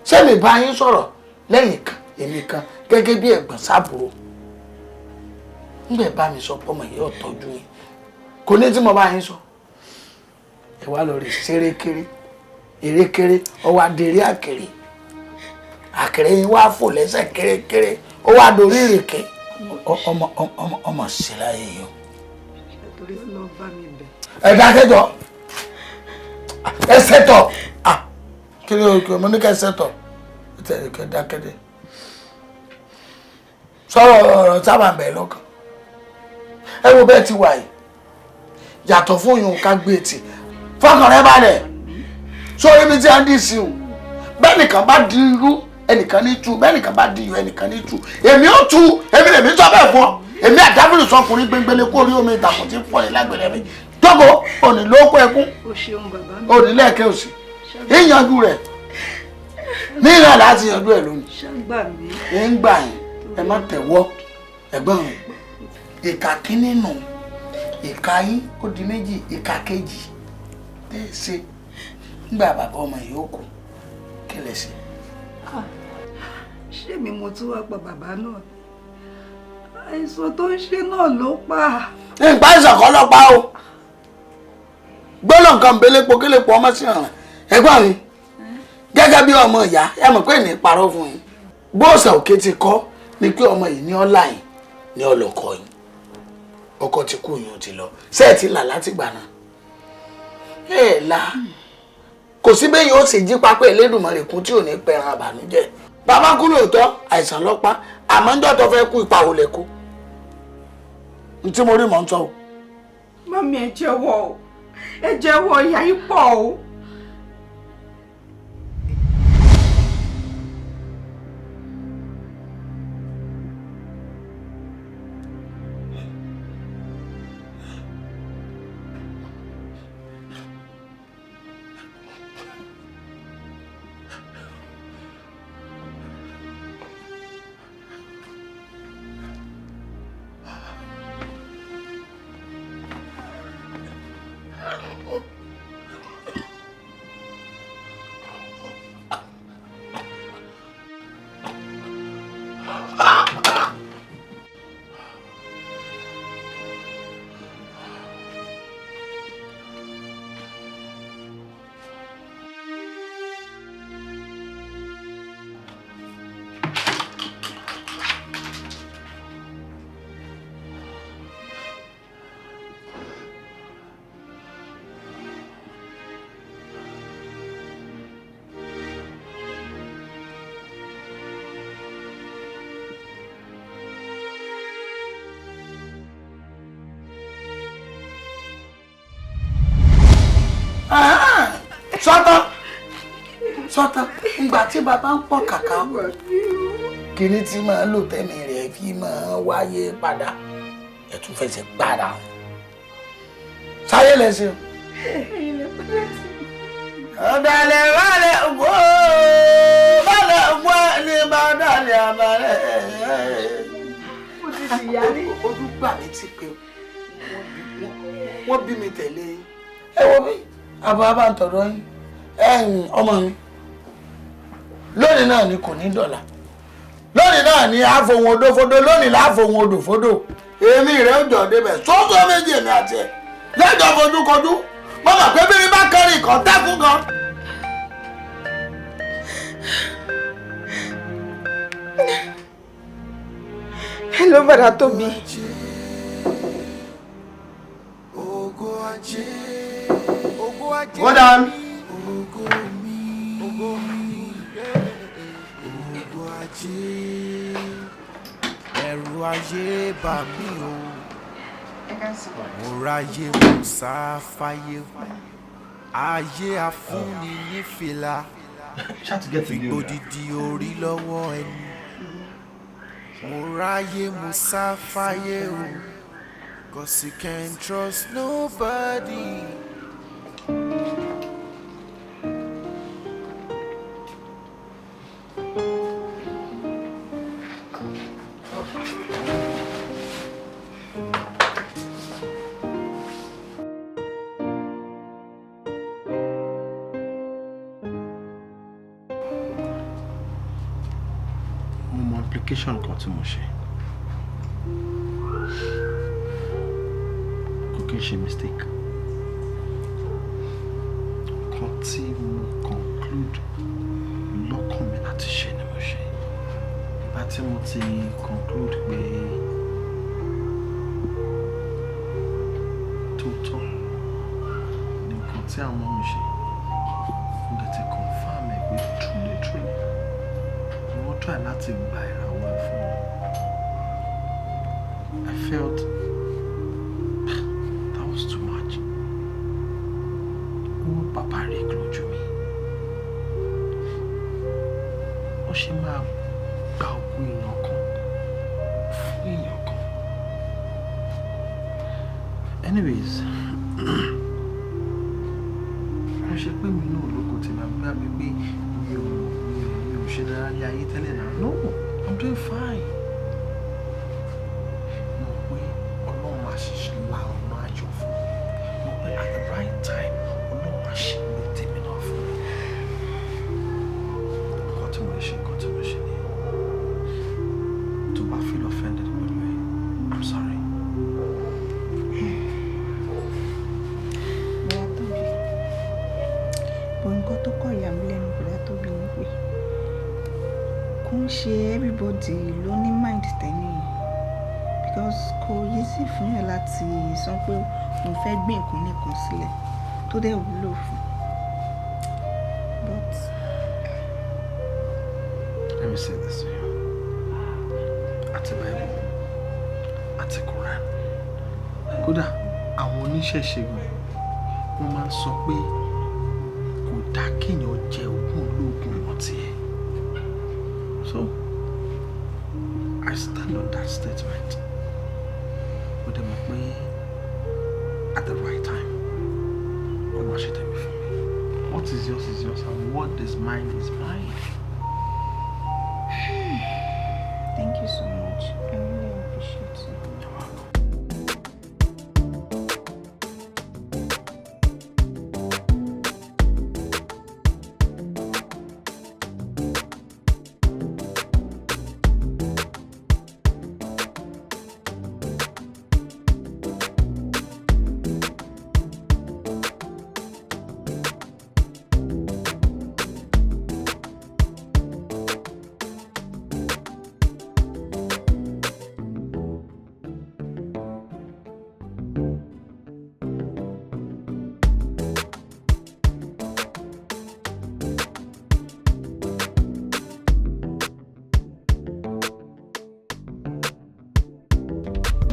S: Ṣé mi bá yín sọ̀rọ̀ lẹ́yìn kan èmi kan gẹ́gẹ́ bí ẹ̀gbọ́n sábúrò? Ńgbẹ̀ bá mi sọ pé ọmọ yìí ò tọ́jú yín, kò ní tí mo bá yín sọ. Ẹ wá lọ rí ṣerékeré erékeré ọwọ́ adèrè àkèrè àkèrè yín wá fò lẹ́sẹ̀ kérékéré ó wá dorí ìrèké ọmọ ọmọ ọmọ sí láyé yìí o. Ẹ dákẹ́jọ́ ẹ ṣètọ̀ kí ni o mo ní ká ẹ ṣètọ̀ ẹ dákẹ́jọ́ sọ̀rọ̀ ọ̀rọ̀ sábà bẹ̀ lọ́kàn ẹ wo bẹ́ẹ̀ ti wà yìí yàtọ̀ fún yòó ká gbé tì fọkàn rẹ balẹ̀ sórí ibi tí a ń dì sí o bẹ́ẹ̀ nìkan bá di irú ẹnìkan ní tú bẹ́ẹ̀ nìkan bá di iyọ̀ ẹnìkan ní tú èmi ó tú èmi lèmi sọ bẹ́ẹ̀ fún ọ èmi àdáfíìlì sọkùnrin gbẹngbẹlẹ kó rí omi ìtàkùn tí ń fọ ní lágbẹ̀rẹ̀ mi tógo òní ló kó ẹkún òní lẹ́ẹ̀kẹ́ òsì ìyanjú rẹ̀ ní ìran láti yanjú ẹ̀ lónìí ń gbà yín ẹ má tẹ̀wọ́ ẹ̀gbọ́n mi ìka kínní nù ìka yín ó di méjì ìka kejì tẹ́ ẹ ṣe nígbà bàbá ọmọ yìí ó kú kí lẹ ṣe.
D: Ṣé mi mo tún wá pa bàbá náà? Àìsàn tó ń ṣe náà ló pa.
S: Nǹkan àìsàn kan ló pa o gbọ́dọ̀ nǹkan belépo kélépo ọmọ sí ọ̀ràn ẹ̀gbọ́n mi gẹ́gẹ́ bí ọmọ ìyá ẹ mọ̀ pé ní parọ́ fún yín bóòsà òkè ti kọ́ ni pé ọmọ yìí ní ọ̀la yìí ní ọlọ́kọ yìí ọkọ ti kú yìí ó ti lọ sẹ́ẹ̀tì là láti gbà náà ẹ̀ la kò sí bẹ́ẹ̀ yóò sì jí pápẹ́ Elédùmarè kún tí ò ní pẹran àbànújẹ́ bàbá kú lóòótọ́ àìsàn lọ́pàá àmọ́ ń dọ́tọ̀ fẹ́ kú ipa ò lè kú n tí mo rí mọ̀ ń tọ́ o.
E: Mami ẹ jẹ́wọ́ o, ẹ jẹ́wọ́ ìyà yìí pọ̀ o.
S: Sọ́tọ̀ sọ́tọ̀ ìgbà tí bàbá ń pọ̀ kàkà kìíní tí máa ń lò tẹ́mi rẹ̀ fi máa wáyé padà ẹ̀ tún fẹsẹ̀ gbára sáyé lẹ́sìn. Ọ̀dàlẹ̀ balẹ̀ wó balẹ̀ wó ní bàdàlẹ̀ àbálẹ̀.
E: Mo ti ṣìyá ní.
S: Ojú gbà mí ti pé wọ́n bí Wọ́n bí mi tẹ̀lé yín. Ẹ wo bí àbá bá ń tọ̀dọ̀ yín. Ẹ̀yin ọmọ mi, lónìí náà ni kò ní dọ̀là, lónìí náà ni àfohùn odòfodò, lónìí láfohùn odòfodò. Èmi rẹ̀ ń jọ débẹ̀ sọ́sọ́ méjì, èmi àti ẹ̀ lẹ́jọ́ fojú kojú. Mo mọ̀ pé bí mi bá kẹrin kan tẹ́kùn kan.
E: Hello, Bọ̀dá Tóbi.
A: Ògo ajé, ògo ajé.
G: Hold on.
A: Ògo mi, ògo mi, ògo ajé. Ẹ̀rù ayé bà mí o. Mo ráyé, mo sá fáyé. Ayé afúnni ní fìlà. Fìgbòdìdì orí lọ́wọ́ ẹni. Mo ráyé, mo sá fáyé o. 'Cause you can't trust nobody.
K: Mo mọ application kan tí mo ṣe, kò kí n ṣe mistake. Nǹkan tí mo conclude lọ́kàn mi láti ṣe ni mo ṣe. Ìgbà tí mo ti conclude pé tòótọ́ ni nǹkan tí àwọn ọmọ mi ṣe, mo dẹ̀ ti confirm ẹ̀ pé truly truly ni wọ́n try láti gba ìràwọ̀ ẹ̀ fún mi. I felt that was too much. Ó bàbá rẹ̀ lójú mi. Ó ṣe máa gba òkú èèyàn kan fún èèyàn kan. Anyways, mo ṣe pé mi náà lóko tí màá gbá mi pé mi ò ṣe dára ní ayé tẹ́lẹ̀ náà. No, I'm doing fine. Mo pé Ọlọ́run máa ṣe la ọ̀nà ayọ̀ fún mi. Mo pé at the right time, Ọlọ́run máa ṣe ìwé tèmi náà fún mi. Nǹkan tí mo lè ṣe, nǹkan tí mo ṣe nìyẹn. Tó bá feel offended pẹ̀lú ẹ̀, I'm sorry.
Q: Bọ̀dá Tóbi, bọ̀ nǹkan tó kọ̀ yà mí lẹ́nu, Bọ̀dá Tóbi, ni pé kò ń ṣe everybody ló ní mind tẹ́ni yẹn, because kò easy fún yàn láti sọ pé òun fẹ́ gbé nǹkan nìkan sílẹ̀ tó dẹ̀ wúlò fún, but
K: Let me say this to you. Àti Bible, àti Quran. Kódà àwọn oníṣẹ̀ṣe gan, wọ́n máa ń sọ pé kò dáa kéèyàn jẹ ogún ológun mọ́ tiẹ̀. So, I stand on that statement. Mo dẹ̀ mọ̀ pé at the right time, wọ́n máa ṣe tẹ̀mí fún mi. What is yours is yours and what is mine is mine.
Q: Thank you so much. I really appreciate it.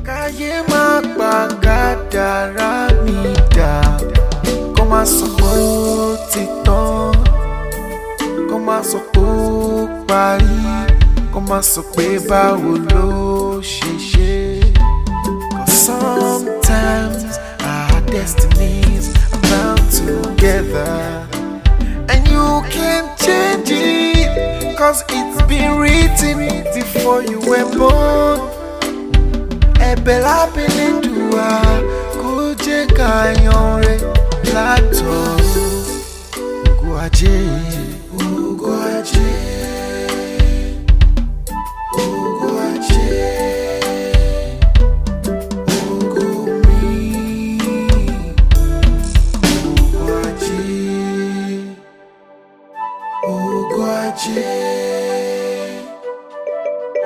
A: Káyé má pa kádàrá mi dà, kó má sọ pé ó ti tán, kó má sọ pé ó parí, kó má sọ pé báwo ló ṣe ṣe. 'Cause sometimes our destinies are bound together and you can't change it, 'cause it's been written before you were born. Ẹ̀bẹ̀ lábẹ́lẹ́dùá kó Jẹ́ ká yan re látọ̀run. Ògo ajé, ògo ajé, ògo ajé, ògo mi, ògo ajé, ògo ajé,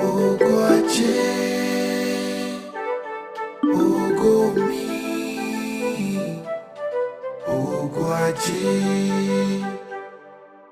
A: ògo ajé, ògo mi, ògo ajé.